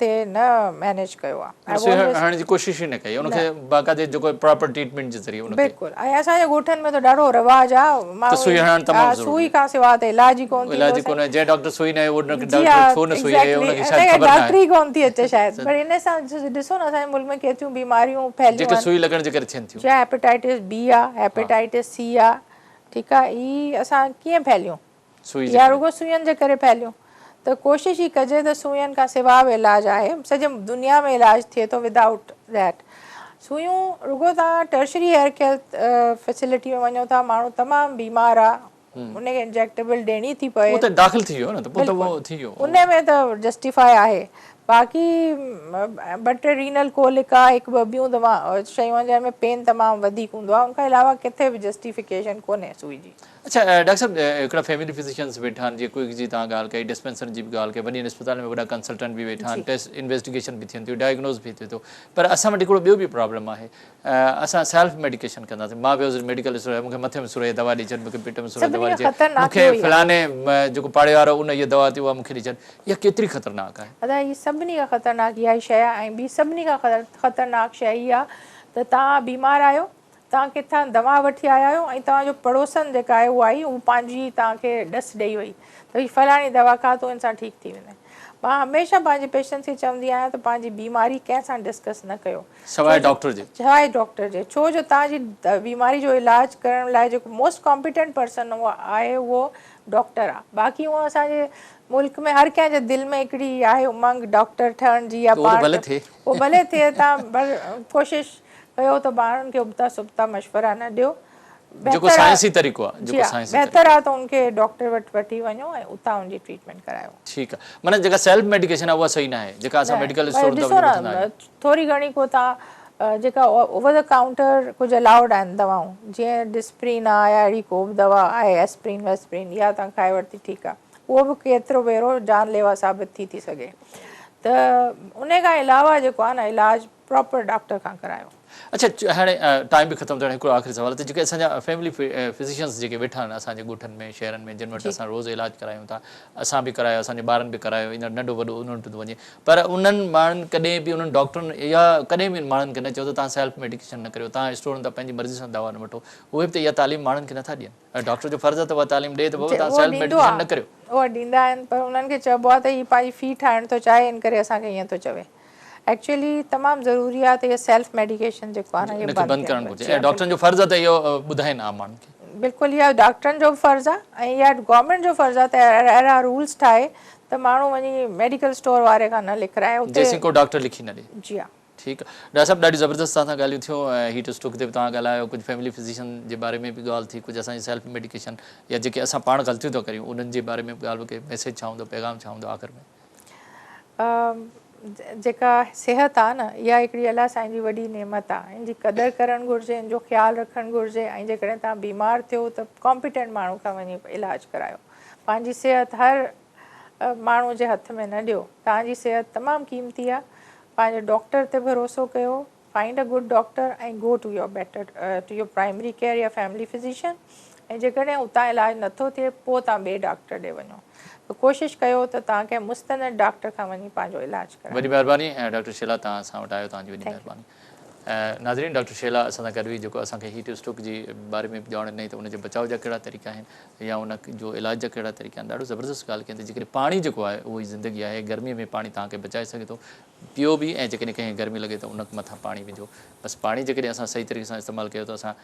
تي نه مينيج ڪيو آهي. سوئي هڻڻ جي ڪوشش ئي نه ڪئي ان کي باقاعدي جيڪو پراپر ٽريٽمينٽ جي ذريعي ان کي. بلڪل ۽ اسان جي ڳوٺن ۾ ته ڏاڍو رواج آهي ته سوئي هڻڻ تمام ضروري سوئي کان سواء ته علاج ئي ڪونه ٿيندو علاج ئي ڪونه جنهن ڊاڪٽر سوئي نه هنئي اهو ڊاڪٽر ڇو نه سوئي هنئي ان کي شايد خبر نه آهي. ڊاڪٽري ڪونه ٿي اچي شايد پر ان سان ڏسو نه اسان جي ملڪ ۾ ڪيتريون بيماريون ڦهليون آهن جيڪي سوئي لڳڻ جي ڪري ٿين ٿيون. جيئن هيپاٽائٽس بي آهي هيپاٽائٽس سي آهي ٺيڪ آهي هي اسان ڪيئن ڦهليون سوئي جي يا ڪري. رڳو سوئين جي ڪري ڦهليون ته ڪوشش ئي ڪجي ته سوئين کان سواء به علاج آهي سڄي دنيا ۾ علاج ٿئي ٿو ودائوٽ that سوئيون رڳو توهان ٽرشري هيلٿ ڪيئر فيسلٽي ۾ وڃو ٿا ماڻهو تمام بيمار آ ان کي انجيڪٽيبل ڏيڻي ٿي پوي اهو ته داخل ٿي ويو نه ته پوء ته اهو ٿي ويو ان ۾ ته جسٽيفائي آهي باقي ٻه ٽي رينل ڪولڪ آ هڪ ٻه ٻيون دوا شيون آهن جنهن ۾ پين تمام وڌيڪ هوندو آ ان کان علاوه ڪٿي به جسٽيفڪيشن ڪونهي سوئي جي. اڇا ڊاڪٽر صاحب هڪڙا فيملي فزيشنز ويٺا آهن جيئن ڪوئڪ جي توهان ڳالهه ڪئي ڊسپينسرن جي به ڳالهه ڪئي وڏين اسپتالن ۾ وڏا ڪنسلٽنٽ به ويٺا آهن ٽيسٽ انويسٽيگيشن به ٿين ٿيون ڊائگنوز به ٿئي ٿو پر اسان وٽ هڪڙو ٻيو به پرابلم آهي اسان سيلف ميڊيڪيشن ڪنداسين مان ويس ميڊيڪل اسٽور مون کي مٿي ۾ سور آهي دوا ڏئي ڇڏ مون کي پيٽ ۾ سور آهي دوا ڏئي ڇڏ مون کي فلاڻي جيڪو پاڙي وارو ان هيء دوا ٿي اها مون کي ڏئي ڇڏ اها ڪيتري خطرناڪ آهي؟ ادا هي سڀني کان خطرناڪ اها ئي شيء آهي ۽ ٻي سڀني کان خطرناڪ شيء هي آهي ته توهان بيمار آهيو توهان ڪٿان دوا وٺي آيا آهيو ۽ توهان جو پڙوسن جيڪا آهي اها آئي هو پنهنجي توهان کي ڏس ڏئي وئي ته هي فلاڻي دوا کاء تون ان سان ٺيڪ ٿي ويندين. مان هميشه پنهنجي پيشنٽس کي چوندي آهيان ته پنهنجي بيماري ڪنهن سان ڊسڪس نه ڪيو سواء ڊاڪٽر جي. سواء ڊاڪٽر جي ڇو جو توهان جي بيماري جو علاج ڪرڻ لاء جيڪو موسٽ ڪامپيٽنٽ پرسن اهو آهي اهو ڊاڪٽر آهي باقي هونء اسان جي ملڪ ۾ هر ڪنهن جي دل ۾ هڪڙي آهي امنگ ڊاڪٽر ٺهڻ جي يا پاڻ ڀلي ٿئي اهو ڀلي ٿئي توهان پر ڪوشش ڪيو ته ٻارن کي ابتا سبتا مشورا نه ڏيو جيڪو سائنسي طريقو آ جيڪو سائنسي بهتر آ ته ان کي ڊاڪٽر وٽ وٺي وڃو ۽ اتان ان جي ٽريٽمينٽ ڪرايو. ٺيڪ آ معنيٰ جيڪا سيلف ميڊيڪيشن آ اها صحيح ناهي جيڪا اسان ميڊيڪل اسٽور تان وڃي وٺندا آهيون. ٿوري گهڻي ڪو تان جيڪا اوور the counter ڪجهه الائوڊ آهن دوائون جيئن ڊسپرين آ يا اهڙي ڪو به دوا آهي ايسپرين ويسپرين اها تان کائي ورتي ٺيڪ آ اهو به ڪيترو ڀيرو جان ليوا ثابت ٿي ٿي سگهي ته انهي کان علاوه جيڪو آ نه علاج پراپر ڊاڪٽر کان ڪرايو. اڇا هاڻي ٽائيم به ختم ٿيڻ هڪڙو آخري سوال ته جيڪي اسان جا فيملي فزيشنز جيڪي ويٺا آهن اسان جي ڳوٺن ۾ شهرن ۾ جن وٽ اسان روز علاج ڪرايون ٿا اسان به ڪرايو اسان جي ٻارن به ڪرايو ايندڙ ننڍو وڏو انهن وٽ ٿو وڃي پر انهن ماڻهن ڪڏهن به انهن ڊاڪٽرن يا ڪڏهن به ماڻهن کي نه چيو ته توهان سيلف ميڊيڪيشن نه ڪريو توهان اسٽورن تان پنهنجي مرضي سان دوا نه وٺو اهي به ته اها تعليم ماڻهن کي نٿا ڏين ۽ ڊاڪٽر جو فرض آهي ته اها تعليم ڏي ته بابا توهان سيلف ميڊيڪيشن نه ڪريو. اها ڏيندا آهن پر انهن کي چئبو آهي ته هي پنهنجي في ٺاهڻ ٿو چاهي ان ڪري اسان کي ائين ٿو چوي. ايڪچوئلي تمام ضروري آهي ته اهو سيلف ميڊيڪيشن جيڪو آهي نه اهو بند ڪرڻ گهرجي ۽ ڊاڪٽرن جو فرض آهي ته اهو ٻڌائين عام ماڻهن کي. بلڪل اها ڊاڪٽرن جو به فرض آهي ۽ اها گورنمينٽ جو فرض آهي ته اهڙا رولز ٺاهي ته ماڻهو وڃي ميڊيڪل اسٽور واري کان نه لکرائي اتي جيسين ڪو ڊاڪٽر لکي نه ڏي. جي ها. ٺيڪ آ ڊاڪٽر صاحب ڏاڍي زبردست توهان سان ڳالهيون ٿيون ۽ هيٽ اسٽروڪ تي به توهان ڳالهايو ڪجهه فيملي فزيشن جي باري ۾ به ڳالهه ٿي ڪجهه اسان جي سيلف ميڊيڪيشن يا جيڪي اسان پاڻ غلطيون ٿا ڪريون انهن جي باري ۾ به ڳالهه ڪئي ميسيج ڇا هوندو پيغام ڇا هوندو آخر ۾. جيڪا صحت آ نه اها هڪڙي الله سائين جي وڏي نعمت آ ان جي قدر ڪرڻ گهرجي ان جو خيال رکڻ گهرجي ۽ جيڪڏهن توهان بيمار ٿيو ته ڪامپيٽنٽ ماڻهو کان وڃي علاج ڪرايو پنهنجي صحت هر ماڻهو جي هٿ ۾ نه ڏيو توهان جي صحت تمام قيمتي آ پنهنجي ڊاڪٽر تي ڀروسو ڪيو find a good doctor ۽ go to your better to your primary care يا فيملي فزيشن ۽ جيڪڏهن اتان علاج نٿو ٿئي پوء توهان ٻئي ڊاڪٽر ڏي وڃو ته ڪوشش ڪيو ته توهان ڪنهن مستند ڊاڪٽر کان وڃي پنهنجو علاج ڪرايو. وڏي مهرباني ڊاڪٽر شيلا توهان اسان وٽ آيو توهان جي وڏي مهرباني. ناظرين ڊاڪٽر شيلا اسان سان گڏ هئي جيڪو اسان کي هيٽ اسٽروڪ جي باري ۾ به ڄاڻ ڏنائين ته ان جي بچاء جا ڪهڙا طريقا آهن يا ان جو علاج جا ڪهڙا طريقا آهن ڏاڍو زبردست ڳالهه ڪئي ته جيڪڏهن پاڻي جيڪو آهي اهو ئي زندگي آهي گرمي ۾ پاڻي توهان کي بچائي سگهي ٿو پيئو به ۽ جيڪڏهن ڪنهن کي گرمي لڳي ته ان مٿان پاڻي وجهو بس پاڻي جيڪڏهن اسان صحيح طريقي سان استعمال ڪيو ته اسان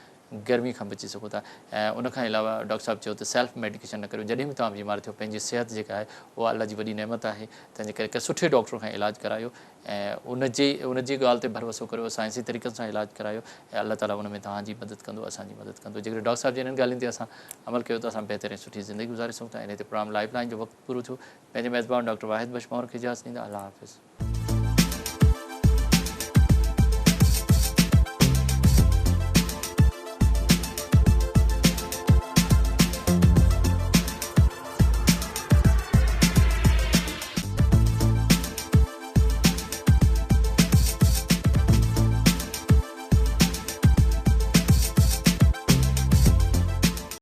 گرمي کان بچي سگهون ٿا ۽ ان کان علاوه ڊاڪٽر صاحب چيو ته سيلف ميڊيڪيشن نه ڪريو جڏهن به توهان بيمار ٿيو پنهنجي صحت جيڪا آهي اها الله جي وڏي نعمت آهي تنهن جي ڪري ڪنهن سٺي ڊاڪٽر کان علاج ڪرايو ۽ ان جي ان جي ڳالهه تي ڀروسو ڪريو سائنسي طريقن سان علاج ڪرايو ۽ الله تعالي ان ۾ توهان جي مدد ڪندو اسان جي مدد ڪندو جيڪڏهن ڊاڪٽر صاحب جي انهن ڳالهين تي اسان عمل ڪيو ته اسان بهتر ۽ سٺي زندگي گذاري سگهون ٿا انهي تي پروگرام لائيف لائين جو وقت پورو ٿيو پنهنجي ميزبان ڊاڪٽر واحد بخش پنهور کي اجازت ڏيندا الله حافظ.